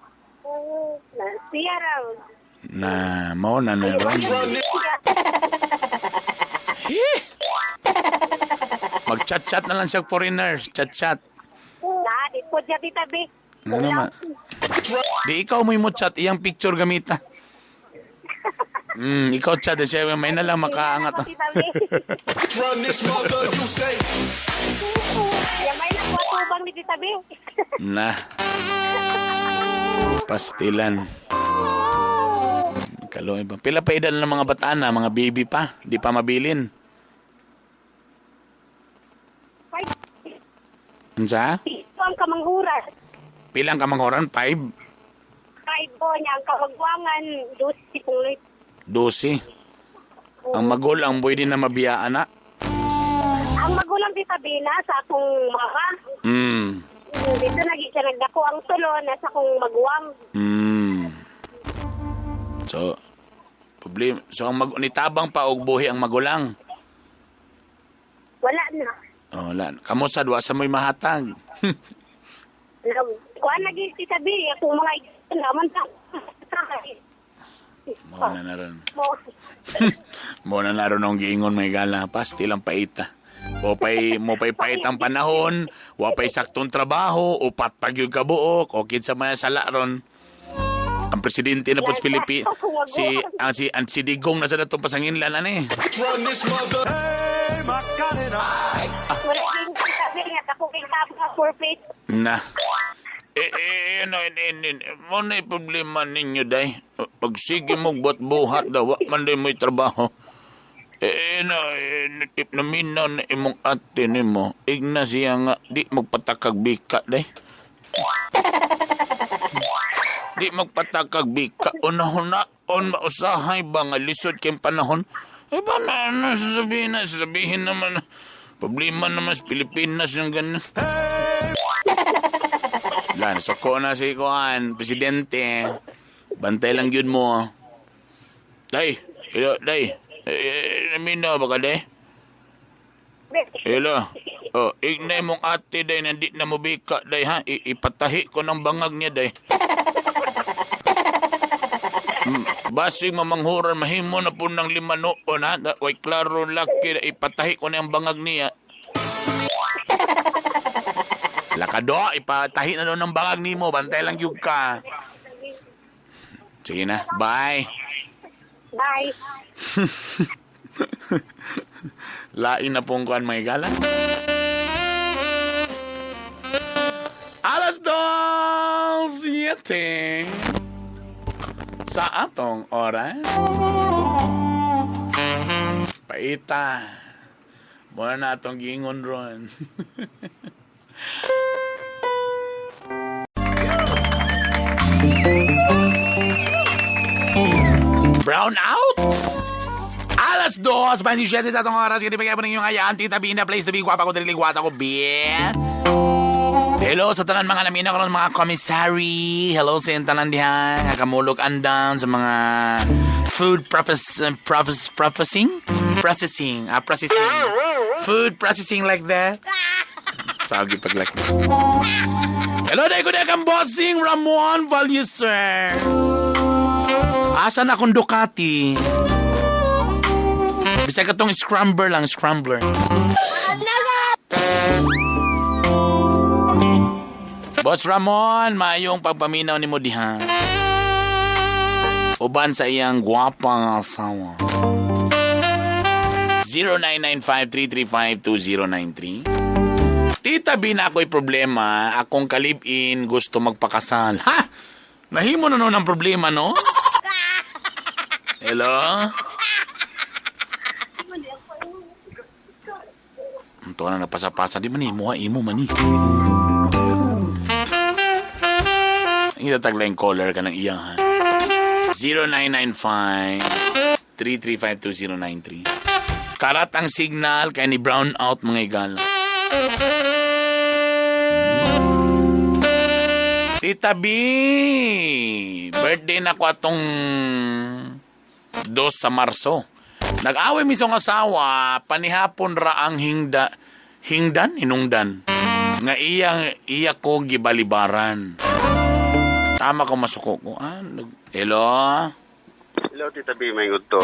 Oo. Na, siya raw. Na, mao na na ron. Eh! Mag-chat-chat na lang siya foreigner. Chat-chat. Na, di po siya, Tita Be. Ano ma? Di ikaw mo chat, iyang picture gamita. Ikaw chat, eh, siya may na lang makaangat. Tita Be. Run this mother, you say. Yamay na po atubang ni Tita Be. Na. Pastilan. Kaloy ba? Pila pa edad ng mga bataan na, mga baby pa. Di pa mabilin. Unsa? Ito ang kamanghuran. Pilang kamanghoran? 5? 5 po niya ang kamagwangan. 12 kung 12. Ang magulang pwede na mabiyaan na. Ang magulang Tita B na sa akong mama. Dito nagi siya nagdako ang tulo na sa akong maguwang. So, problema. So, ang nitabang pa og buhi ang magulang. Wala na. Oh, wala. Kamo sad wa sa mo'y mahatag. Kuan lagi Tita B, akong mga naman ta. Mo na na ron. Mo na na ron ang giingon may gala. Pastil ang paita. Mo pay pait ang panahon, wa pay saktong trabaho, upat pag yung kabuok, o kinsa may sala ron. Ang presidente na po sa Pilipinas, si Digong na sa datong pasanginlan ani. Run this mother. Wala din Tita B nga ako kay tapos for face. Na. Ano, mo na problema ninyo, day. Pag sige mo buhat-buhat daw, wa man day mo'y trabaho. Naminaw na imong ate nimo. Igna siya nga, di magpatakag bika, day. Di magpatakag bika. Unahuna-on, mausahay ba nga lisod kayong panahon? Ba na, ano, sasabihin naman, problema naman sa Pilipinas yung ganun. Lan, soko na si Kuan, presidente. Bantay lang yun mo. Day, day. Naminaw ba ka, day? Hello. Oh, ignay mong ate, day, nandi na mo bika, day, ha? Ipatahi ko ng bangag niya, day. Basig mamanghuran, mahimo na po ng 5 noon, ha? Way klaro laki, ipatahi ko na ang bangag niya. Lakado, ipatahi na doon ng bangag nimo, bantay lang yun ka. Sige na, bye. Bye. Lain na pong kuan mga gala. Alas 2:07 sa atong oras. Paita. Muna na atong giingon ron. Brown out? Alas 2:27 sa atong oras. Hindi pa kaya po ninyong hayaan. Tita B in the place to be. Gwapa ko, dili gwata ko, B. Hello sa tanan mga namin ako mga commissary. Hello sa iyong tanan diha. Nga kamulog andam sa mga food processing. Food processing like that. Sagi paglak. Hello, dahil ko na kang bossing Ramon Valuser. Asan akong Ducati? Bisag ka tong scrambler lang, scrambler. Boss Ramon, maayong pagpaminaw ni mo diha. Uban sa iyang gwapang asawa. 0995-335-2093. Tita B na ako'y problema. Akong kalibin gusto magpakasal. Ha? Nahimo na noon ang problema, no? Hello? Ito na nagpasapasa. Di man imo, imo man ni. Itatagla yung caller ka ng iyang, ha? 0995-335-2093. Karat ang signal kaya ni brown out mga igala. Tita B, birthday na ko atong 2 sa Marso. Nag-away mi sa asawa, panihapon ra ang hingdan, hinungdan. Nga iya ko gibalibaran. Tama ko masuko ko. Ah, hello? Hello, Tita B, may to.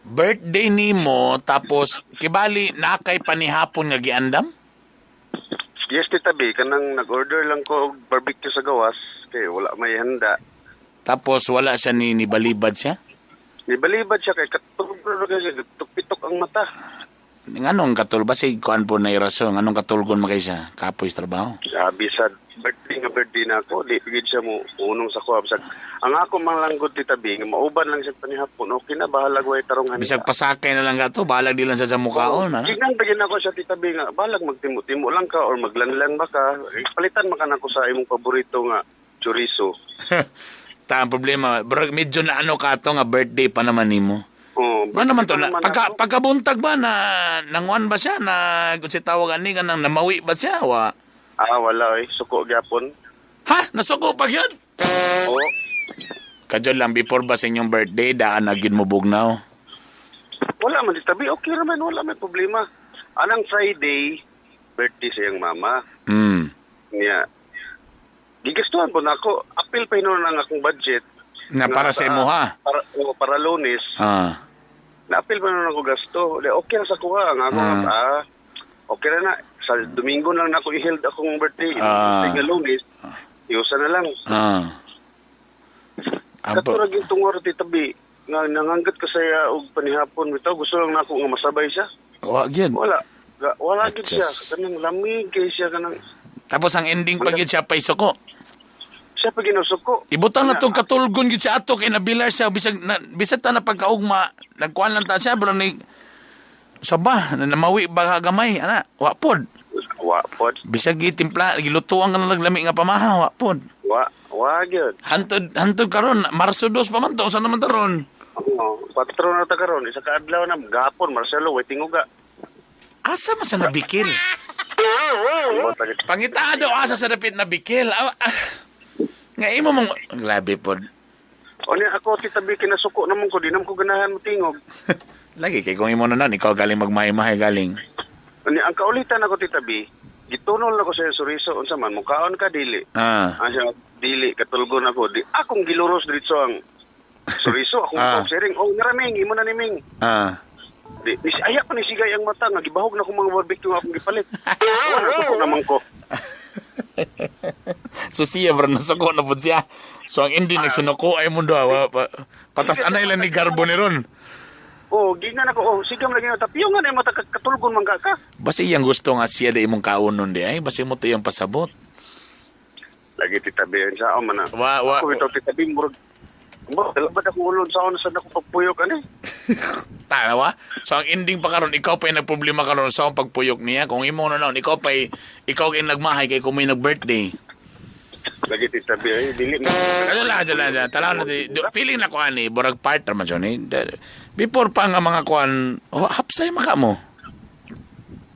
Birthday nimo tapos kibali na kay panihapon nga giandam? Yes, Tita B, kanang nag-order lang ko og barbecue sa gawas kay wala may handa. Tapos wala siya ni balibad siya? Nibalibad siya kay katulog kasi tukpitok ang mata. Nganong katul ba si kuan po na irason? Nganong katulgon makay siya? Kapoy sa trabaho. Sabi sa birthday nga birthday na ako, di gid siya mo unong sa kuha. Bisag, ang ako manlanggod, Tita B, nga mauban lang siya panihapon, okay na, bahalag way tarong handa. Bisag pasakay na lang gato, balag di lang siya sa mukhaon. Ha? Tignan ba yun ako siya, Tita B, nga balag magtimo-timo lang ka or maglanlan ba ka, palitan man ka na ako sa imong paborito nga chorizo. Ta, ang problema, bro, medyo na ano ka to nga birthday pa naman nimo. Oh, Ano naman to? Na, pagkabuntag ba na nanguan ba siya na kung si tawag ani kanang namawi ba siya wa? Ah, wala eh. Suko gyapon. Ha? Nasuko pa yun? Oo. Kadyo lang before ba sa inyong birthday daan na gid mo bugnaw? Wala man, Tita B. Okay naman, wala may problema. Anang Friday, birthday sa iyang mama. Niya. Gigastuhan po na ako. Apil pa hinuon ang akong budget. Na para sa imo ha? Para Lunes. Ah. Naapil pa naman ako gasto. Okay na sa kuha. Ang ako, okay na na. Sa Domingo lang na ako i-held akong birthday. Birthday nga Lunes. Iusa na lang. Katurag yung tungor, Tita B. Nga, nanganggat ko saya og panihapon. Bitaw, gusto lang na ako nga masabay siya. Wa gyud. Wala. Wala gyud siya. Kanang lamig kay siya. Kanang... Tapos ang ending pag yun siya paisuko. Siya pa ginusuko. Ibutang na itong katulgon gyud siya ato kay nabilar siya bisag bisag ta na pagkaugma nagkuan lang ta siya pero ni saba namawi ba gamay ana wa pod. Wa pod. Bisag gitimpla gilutuan ka na naglami nga pamaha wa pod. Wa gyud. Hantod karon Marso 2 pa man to usa naman taron. Oo, 4 na ta karon isa ka adlaw na gahapon Marcelo way tinguga. Asa man sa nabikil? Pangitaan daw asa sa dapit nabikil. Nga imo mong grabe pod. O niya ako Tita B kinasuko naman ko di naman ko ganahan mo tingog. Lagi kay kung imo na nun, ikaw galing magmahay-mahay galing. O niya ang kaulitan ako Tita B, gitunol ako sa suriso unsa man mukaon ka dili. Ah. Ang siya dili katulgon ako di akong giluros diretso ang suriso akong sharing. Oh naraming imo na ni Ming. Ah. Di aya pa ni sigay ang mata nga gibahog na akong mga barbecue nga akong gipalit. Wala ko naman ko. So siya bro, nasuko na po siya. So ang ending nagsinuko ay mundo patas anay lang ni Garbo ni ron. Oh, ginan ako. Oh, sigam lagi na tapiyo nga na mata katulgon man ka. Basi iyang gusto nga siya di imong kaunon di ay basi mo to iyang pasabot. Lagi Tita B sa man na. Wa ako ito Tita B murag. Ba ako ulon sa on sa nako pagpuyok ani. Tanawa? So ang ending pa karon ikaw pa yung nagproblema karon sa akong pagpuyok niya. Kung imo na noon, ikaw pa ikaw kay nagmahay kay kung may nag-birthday. Lagi Tita B ay dili mo. Ano lang, lang. Tanaw na di, feeling na ko ani, burag part man jud ni. Before pa nga mga kuan, oh, hapsay maka mo.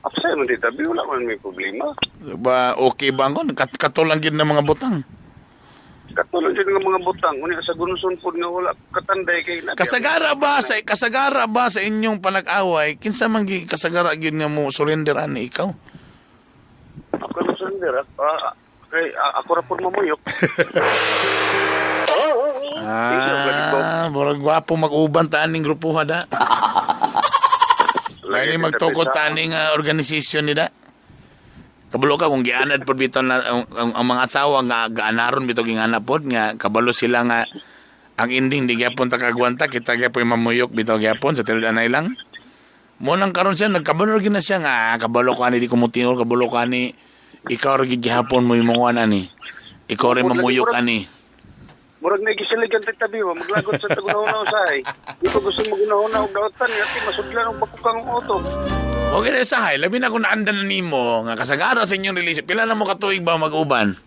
Hapsay man Tita B, wala man may problema. Ba okay ba ang katulang gid ng mga butang. Katulad din ng mga butang, unya sa gunuson pod nga wala katanday kay na. Kasagara ba sa inyong panag-away? Kinsa man gi kasagara gyud nga mo surrender ani ikaw? Ako mo surrender kay ako ra pud mamuyok. Ah, murag gwapo mag-uban ta aning grupuha da. Lagi magtukod ta aning organisasyon ni da. Kabalo ka kung gianad pod bitaw na ang mga asawa nga gaanaron bitaw gingana pod nga kabalo sila nga ang ending di gyapon ta kagwanta kita gyapon mamuyok bitaw gyapon sa tinud anay lang. Mo nang karon siya nagkabalo gyud na siya nga kabalo ka ani di kumutingol kabalo ka ani ikaw ra gyud gihapon mo imong ani. Ikaw ra mamuyok ani. Murag na gisiligan Tita B, maglagot sa tagunahuna usahay. Di ko gusto magunahuna og daotan nga ti masudlan og bakukang auto. Okay na sahay, labi na kung naandan na nimo nga kasagara sa inyong relationship. Pila na mo katuig ba mag-uban?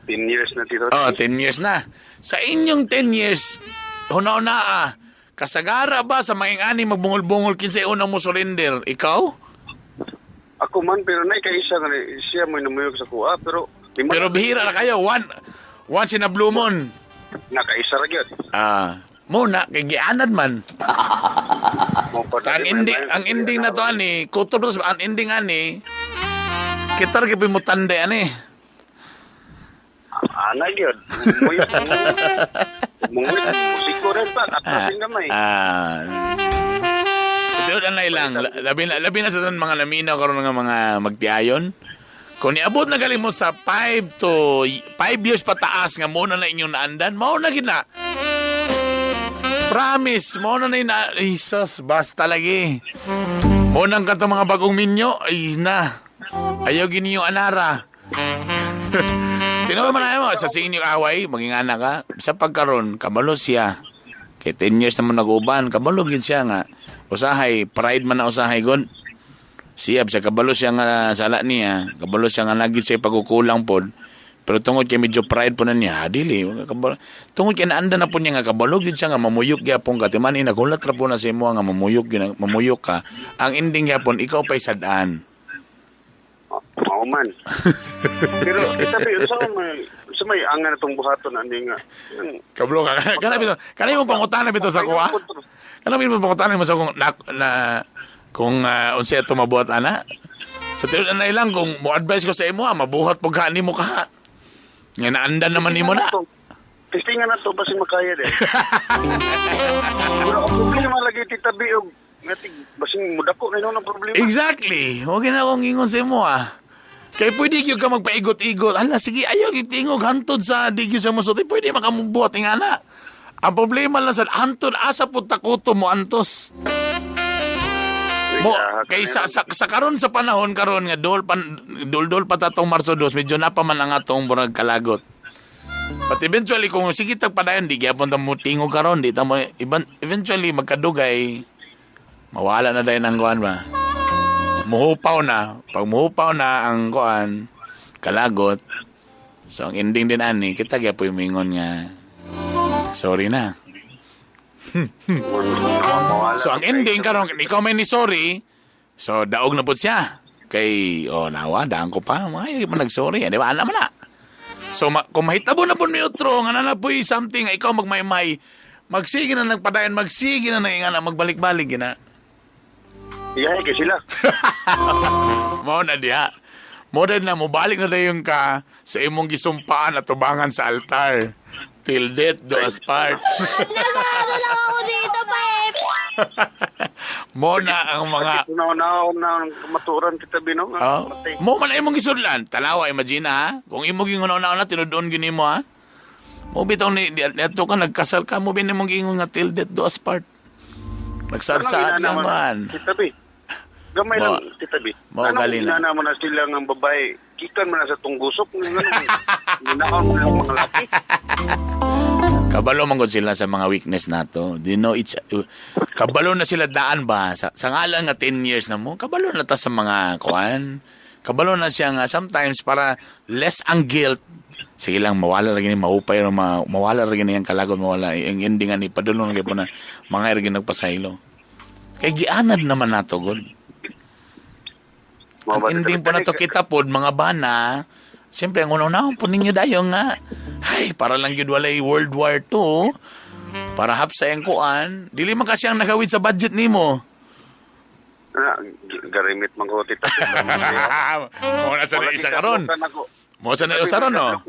10 years na Tito. Oh, 10 years na. Sa inyong 10 years, huna-hunaa, kasagara ba sa mga ani magbungol-bungol kinsay unang mo surrender? Ikaw? Ako man, pero na kaisa nga siya mo namuyog sa kuha, pero pero bihira na kayo. Once in a blue moon. Nakaisa ra gyud. Ah. Mo na kay gianad man. Ang ending na to ani, kutob na ang ending ani. Kita ra gyud mo tande ani. Ana gyud. Muyot. Musiko rin pa atrasin gamay. Sa anay lang, labi na sa tanan mga naminaw karon nga mga magtiayon. Kung niabot na gali mo sa 5 to 5 years pataas nga mo na inyong naandan, mao na gid na. Promise, mo na na Jesus, basta lagi. Mo nang kato mga bagong minyo, ay na. Ayaw gini yung anara. Tinuod man na mo, sa singin yung away, maging anak ka, sa pagkaron, kabalo siya. Kay 10 years naman nag-uban, kabalo gid siya nga. Usahay, pride man na usahay gon. Siyab siya, kabalo siya nga sala niya, kabalo siya nga nagit siya pagkukulang pod. Pero tungod kay medyo pride po na niya, dili. Kabalo, tungod kay naanda na po niya nga kabalo gid siya nga mamuyok gyapon ka. Timan inagulat ra po na sa imo nga mamuyok, mamuyok ka. Ang ending gyapon, ikaw pa'y sadaan. Mao man. Pero sabi sa may angan na tong buhaton ani nga. Kablo ka. Kana bito, kana mo pangutana bito sa kuha. Kana mo pangutana mo sa kung na kung unsa ato mabuhat ana. Sa tinud anay lang kung mo advise ko sa imo, mabuhat pug ka nimo ka. Nga naandan naman nimo na. Testingan na to basin makaya de. Pero ang problema lagi titabi og ngatig basin mudako na ang problema. Exactly. Okay na akong ingon sa imo ah. Kay pwede gyud ka magpaigot-igot. Hala sige, ayaw gyud tingog hantod sa di gyud sa musulti, pwede makamubuhat nga na. Ang problema lang sa hantod asa pud takuto mo antos. Mo kay sa karon sa panahon karon nga dol pa tatong Marso 2 medyo na pa man ang atong burag kalagot. But eventually kung sige tag padayon di gyapon ta mo tingog karon di ta mo eventually magkadugay mawala na dayon ang kuan ba. Muhupaw na. Pag muhupaw na ang kuan kalagot. So ang ending din ani kita gyapon mingon nga sorry na. So ang ending karon ikaw may ni sorry. So daog na pud siya. Kay oh nawa daan ko pa may man nagsorry, di ba? Ana man na. So kung mahitabo na pud mi utro nga na puy something ikaw magmaymay, magsige na nagpadayon, magsige na nga magbalik-balik gina. Iyahe kay sila. Mao na diha. Mo na mobalik na dayon ka sa imong gisumpaan at tubangan sa altar. Till death do us part. Nagano lang ako dito, Pep. Mo na ang mga na maturan kita bino. Oh, mo man imong gisudlan. Tanawa, imagine ha. Kung imong gingon-una tinud-on gyud nimo ha. Mo bitaw ni adto ka nagkasal ka mo bin imong giingon nga till death do us part. Nagsaad-saad lang man. Tita B. Gamay lang, Tita B. Mo gali na. Ano mo na sila ng babae, gikan man na sa tunggusok. Ninaon mo lang mga laki. Kabalo man gud sila sa mga weakness nato. They know each kabalo na sila daan ba sa ngalan nga 10 years na mo. Kabalo na ta sa mga kuan. Kabalo na siya nga sometimes para less ang guilt. Sige lang mawala ra gini maupay ra mawala ra gini ang kalagon mawala ang ending ani padulong gyud na mga ra gini nagpasaylo. Kay gianad naman nato gud. Ang ending po nato kita pod mga bana. Siyempre, ang unang-unahon po ninyo dayo nga, ay, para lang yun walay World War II, para hapsa yung kuan, dili man kasi ang nagawid sa budget nimo. Garimit man ko, tita. Mo na sa isa karon. Mo sa na isa ron, no?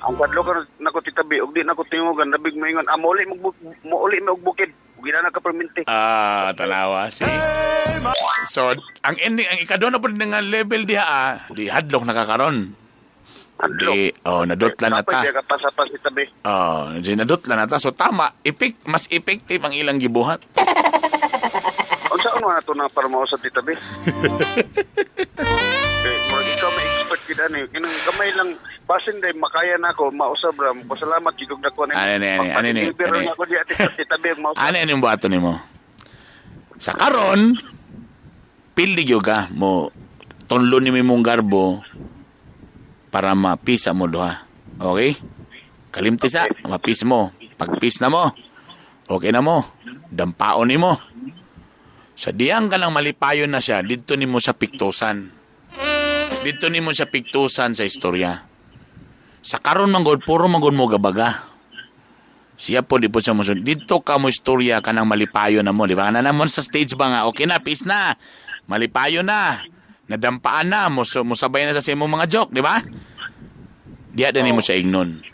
Ang kadlokan nako, tita B, og di nako tingogan, nabig maingon, mauli mo og bukid. Gina na ka perminti. Ah, tanawa, see? So, ang ending, ang ikadwa na po nga level diha, di hadlok nakakaron. Di, oh, nadotla na ta. Di ka si tabi. Oh, di nadotla na ta. So, tama, mas effective ang ilang gibuhat. Unsa ano na to na para mausap di tabi? Ikaw may expert gid ani. Kinang gamay lang basin day makaya na ako mausab ra. Pasalamat gid og dako ni. Ani. Ani yung buhaton nimo? Sa karon pildi gyud ka mo tunlo ni mong garbo para mapisa mo duha. Okay? Kalimti sa mapis mo. Pagpis na mo. Okay na mo. Dampaon nimo. Sa diyang ka nang malipayon na siya, didto nimo sa piktusan. Dito nimo siya piktusan sa istorya. Sa karon man gud puro man gud mo gabaga. Siya po, di po siya musunod. Dito ka mo istorya ka ng malipayo na mo, di ba? Na sa stage ba nga, okay na, peace na. Malipayo na. Nadampaan na, musabay na sa imong mga joke, di ba? Diya din mo siya ignon.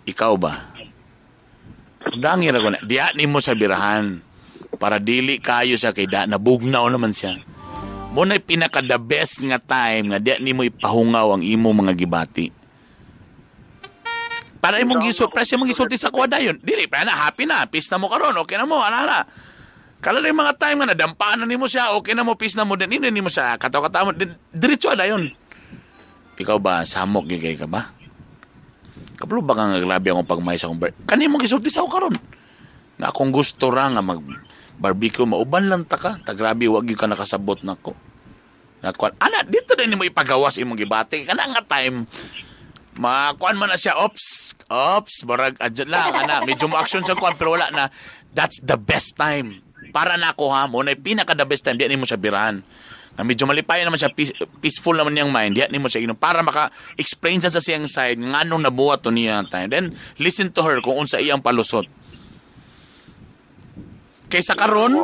Ikaw ba? Dangi ra ko na. Diya nimo sa birahan. Para dili kayo sa kay da, nabugnaw naman siya. Mo na pinaka the best nga time nga diya nimo ipahungaw ang imo mga gibati. Para imong gisurprise, imong gisulti sa kuwa dayon. Dili pa na happy na, peace na mo karon, okay na mo, ana ana. Kala rin mga time nga nadampaan na nimo siya, okay na mo, peace na mo din, hindi nimo siya kataw-kataw mo, diretso dayon. Ikaw ba samok gyud kay ka ba? Kabalo ba ka nga grabe akong pagmay sa akong kani mo gisulti sa ako karon. Nga akong gusto ra nga mag barbecue mauban lang ta ka, ta grabe wa gyud ka nakasabot nako. Nakuan ana dito din nimo ipagawas imong gibati kana nga time. Makuan man na siya, ops, ops, barag adyo lang ana, medyo mo action sa kuan pero wala na. That's the best time. Para nako ha, mo na pinaka the best time diyan nimo siya birahan. Nga medyo malipayon naman siya, peaceful naman niyang mind, diyan nimo siya inom para maka-explain siya sa siyang side nganong nabuhat to niya time. Then listen to her kung unsa iyang palusot. Kaysa karon,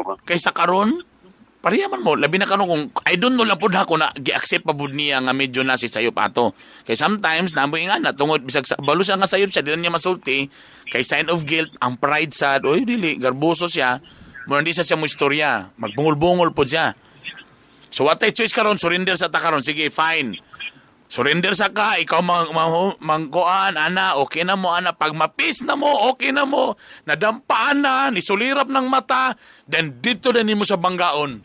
pareha man mo, labi na karon kung I don't know lang pud ha kung na gi-accept pa pud niya nga medyo na si sayop ato. Kay sometimes namoy nga na tungod bisag sa, balo siya nga sayop siya di na niya masulti kay sign of guilt ang pride sad, oy dili garboso siya. Mo hindi siya mo istorya, magbungol-bungol pud siya. So what I choice karon, surrender sa ta karon, sige fine. Surrender sa ka, ikaw mangkuan, ana, okay na mo, ana. Pag mapis na mo, okay na mo. Nadampaan na, nisulirap ng mata, then dito na nimo sa banggaon.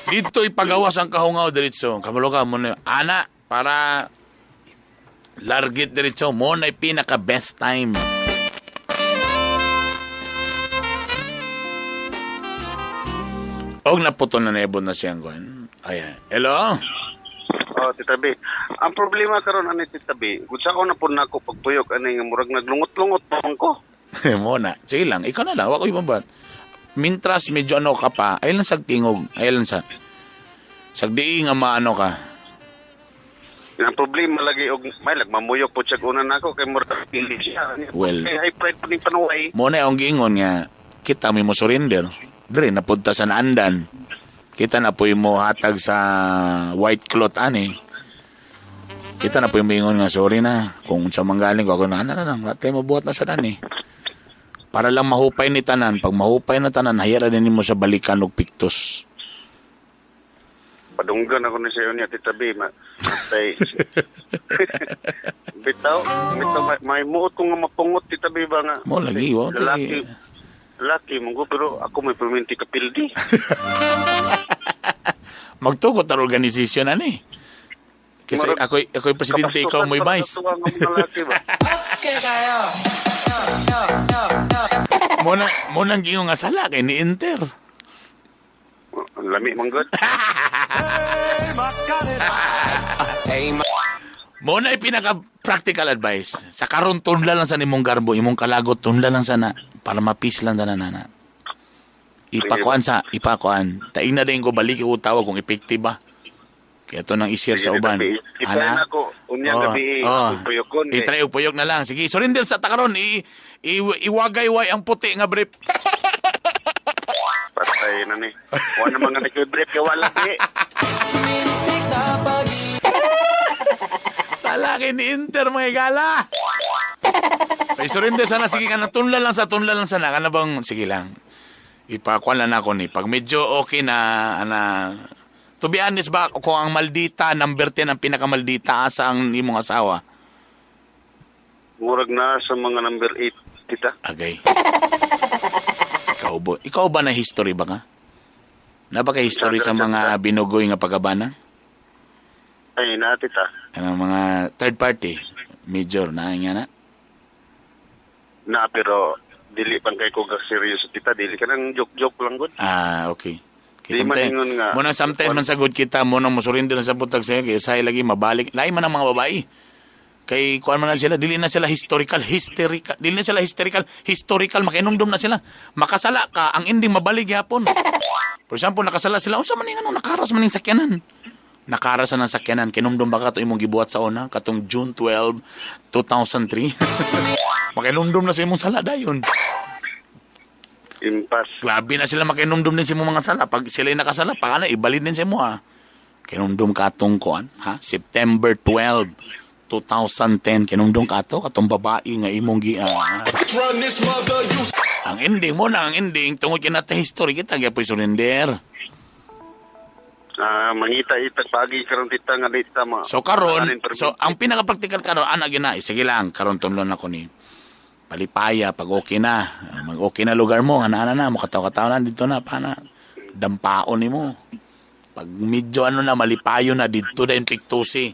Dito ipagawas ang kahungaw diretso. Kabalo ka mo na, ana, para largit diretso, mo na pinaka best time. Og naputo na naibot na siyang kuan. Ayan. Hello? Oh, Tita B. Ang problema karon ani Tita B, kung sa ako na po nako pagtuyok ani nga murag naglungot-lungot pa man ko. Mo na. Sige lang, ikaw na lang, wa ko ibabat. Mintras medyo ano ka pa, ay lang sa tingog, ay lang sa sagdi nga maano ka. Ang problema lagi og may lagmamuyok po siya una nako kay murag pili siya. Well, kay high pride po ning panuway. Mo na ang giingon nga kita mi mo surrender. Dre napunta sa naandan. Kita na po mo hatag sa white cloth ani. Kita na po yung mingon nga, sorry na. Kung sa manggaling ko, ako na, ano na lang, tayo mabuhat na sa dan eh. Para lang mahupay ni tanan. Pag mahupay na tanan, hayara din mo sa balikan og piktos. Padunggan ako na siya niya, Tita B. Tay. Bitaw, may muot ko nga mapungot, Tita B, ba nga? Mo lagi, wa. Laki, munggo, pero ako may perminti kapildi. Magtugot ang organisasyon, ani. Kasi ako'y presidente, ikaw mo'y vice. Mo nang giingon nga sala kay ni Inter. Lami man god. Mo na pinaka practical advice. Sa karon tunla lang sa nimong garbo, imong kalagot tunla lang sana para mapis lang tanan nana. Ipakuan sa, ipakuan. Taing na din ko balik ko tawag kung effective ba. Kaya ito nang i-share sa uban. Ana? Ako, unyang gabi, puyokon. I-try og puyok na lang. Sige, surrender sa takaron. Iwagayway ang puti nga brief. Patay na ni. Wala naman nga nag-brief kaya wala di. Sala kay ni Inter mga igala. Ay, surrender sana. Sige ka na. Tunla lang sa, tunla lang sana. Kana bang, sige lang. Ipakuan lang ako ni. Pag medyo okay na, ana, to be honest ba, kung ang maldita, number 10 ang pinakamaldita, asa ang imong asawa? Murag na sa mga number 8, tita. Agay. Ikaw ba na history ba ka? Na ba kay history sa mga binugoy nga pagkabana? Ay, na, tita. Ano mga third party? Major, na nga na? Na, pero dili pang kay ko serious, tita. Dili ka nang joke-joke lang, good. Ah, okay. Kaya sometimes, muna sometimes man sagot kita, muna mo surrender na sa butag sa'yo, kaya sa'yo lagi mabalik. Lain man ang mga babae. Kay kuan man na sila, dili na sila historical, hysterical, dili na sila hysterical, historical, makinumdum na sila. Makasala ka, ang ending mabalik yapon. For example, nakasala sila, unsa man ning ano, nakaras man ning sakyanan. Nakaras na ng sakyanan, kinumdum ba ka to imong gibuhat sa una, katong June 12, 2003. Makinumdum na sa imong sala dayon. Impas. Grabe na sila makinumdum din sa imong mga sala. Pag sila nakasala, pa na ibalid din sa imo ha. Kinumdum ka atong kuan, ha? September 12, 2010. Kinumdum ka ato katong babae nga imong gi Run this mother, you Ang ending mo na ang ending tungod kay nata history kita gyud surrender. Mangita itag pagi karon tita nga dita ma. So karon, so ang pinaka-practical karon ana gina, sige lang karon tunlon ako ni palipaya pag okay na, mag okay na lugar mo, ana na mo kataw-kataw na dito na pana dampaon nimo. Pag medyo ano na malipayo na didto dayon piktusi.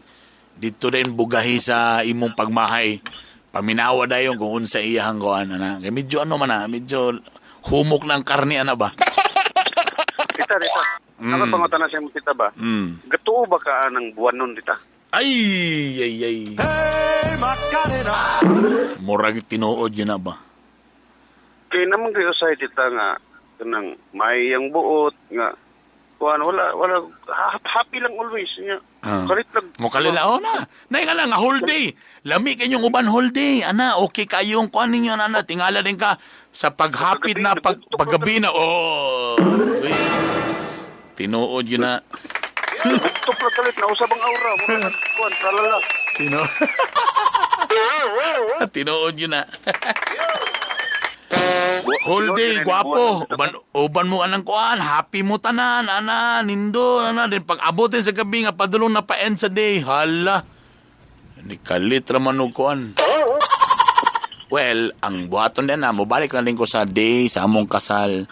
Didto dayon bugahi sa imong pagmahay. Paminawa dayon kung unsa iyahang kuan ana. Kay medyo ano man na, medyo humok ng karne ana ba. Tita, tita. Nakapangutan na siya mo tita ba? Gatuo ba ka ng buwan nun tita? Ay, ay, ay. Murag tinuod yun na ba? Kaya naman kayo sa tita nga kanang may ang buot nga kuan wala happy lang always nga. Kalit lang. Mo kalila oh na. Nay nga lang nga whole day. Lami kayong uban whole day. Ana, okay kayong kuan ninyo ana, tingala din ka sa paghapit na paggabi na. Oh. Uy. Tinuod yun na. Bugtok na kalit na usab ang aura. Kuan talala. Tinuod yun na. Whole day, gwapo. Uban mo anang kuan, happy mo tanan, ana, nindo, ana. Din pag abotin sa gabi nga padulong na pa-end sa day, hala. Ni kalit ra man og kuan. Well, ang buhaton din na, mobalik na din ko sa day, sa among kasal.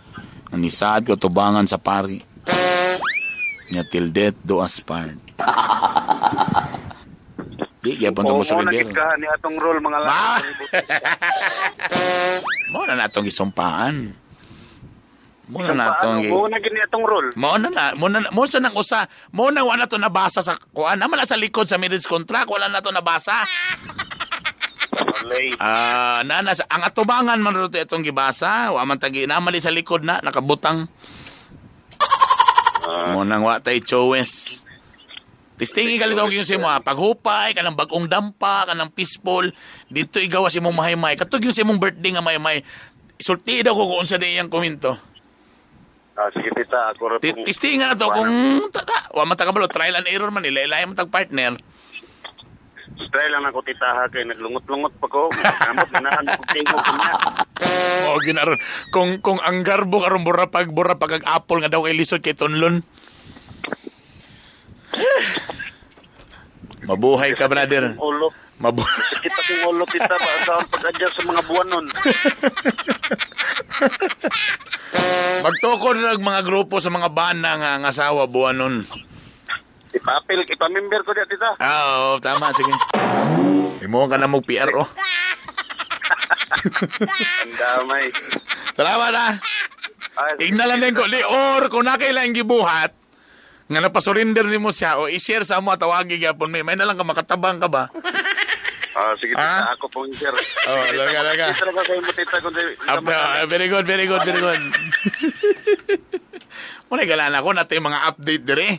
Nisaad ko tubangan sa pari. Nga till death do us part. Di, gyapon to mo surrender. Oo, mo ni atong role mga lang. Mo na natong gisumpaan. Mo na natong mo na gini atong role. Mo na mo sa nang usa, mo na wala to nabasa sa kuan. Naman na sa likod sa marriage contract, wala na to nabasa. Na ang atubangan man ro itong gibasa, wa man tagi namali sa likod na nakabutang. Mo nang wa tay choice. Testing igalit ako yung sa imo, paghupay, kanang bagong dampa, kanang peaceful, dito igawa si imong mahaymay. Katog yung sa imong birthday nga mahaymay. Sulti daw ko kung unsa di iyang komento. Sige tita, ako ra pong Testing nga to kung wa man ta kabalo, trial and error man ila mo tag partner. Try lang ako tita ha kay naglungot-lungot pa ko. Kamot ganahan ko tingog niya. Oh, ginaron. Kung ang garbo karon bura pag kag apple nga daw kay lisod kay tunlon. Mabuhay ka, brother. Ulo. Mabuhay. Kita kong ulo, tita. Ba, pag-adjust sa mga buwan nun. Magtukod na mga grupo sa mga bana nga ang asawa buwan nun. Ipapil, ipamember ko diya, tita. Oo, tama. Sige. Imuha ka na mo PRO. Ang damay. Salamat, ha. Tignan lang din ko. Or, kung nakailang gibuhat, nga napasurrender ni mo siya o i-share sa mo at tawagi gyapon may na lang ka makatabang ka ba? Sige tita, ako pong i-share. Oh, laga. Tita ka sa tita kung very good, very good, very good. Muna galan ako nato yung mga update dire.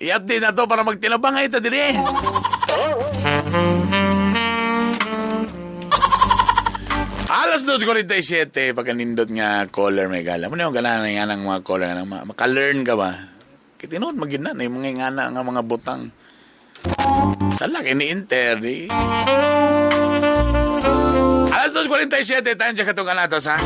I-update na to para magtinabang ay ta dire. Alas 2:47 pagkanindot nga caller may gala. Muna yung gala na nga ng mga caller nga maka-learn ka ba? Kitinood magin na yung mga ngana nga mga butang. Sala kay ni Inter di. Alas 2:47 time check katong kanatos ha.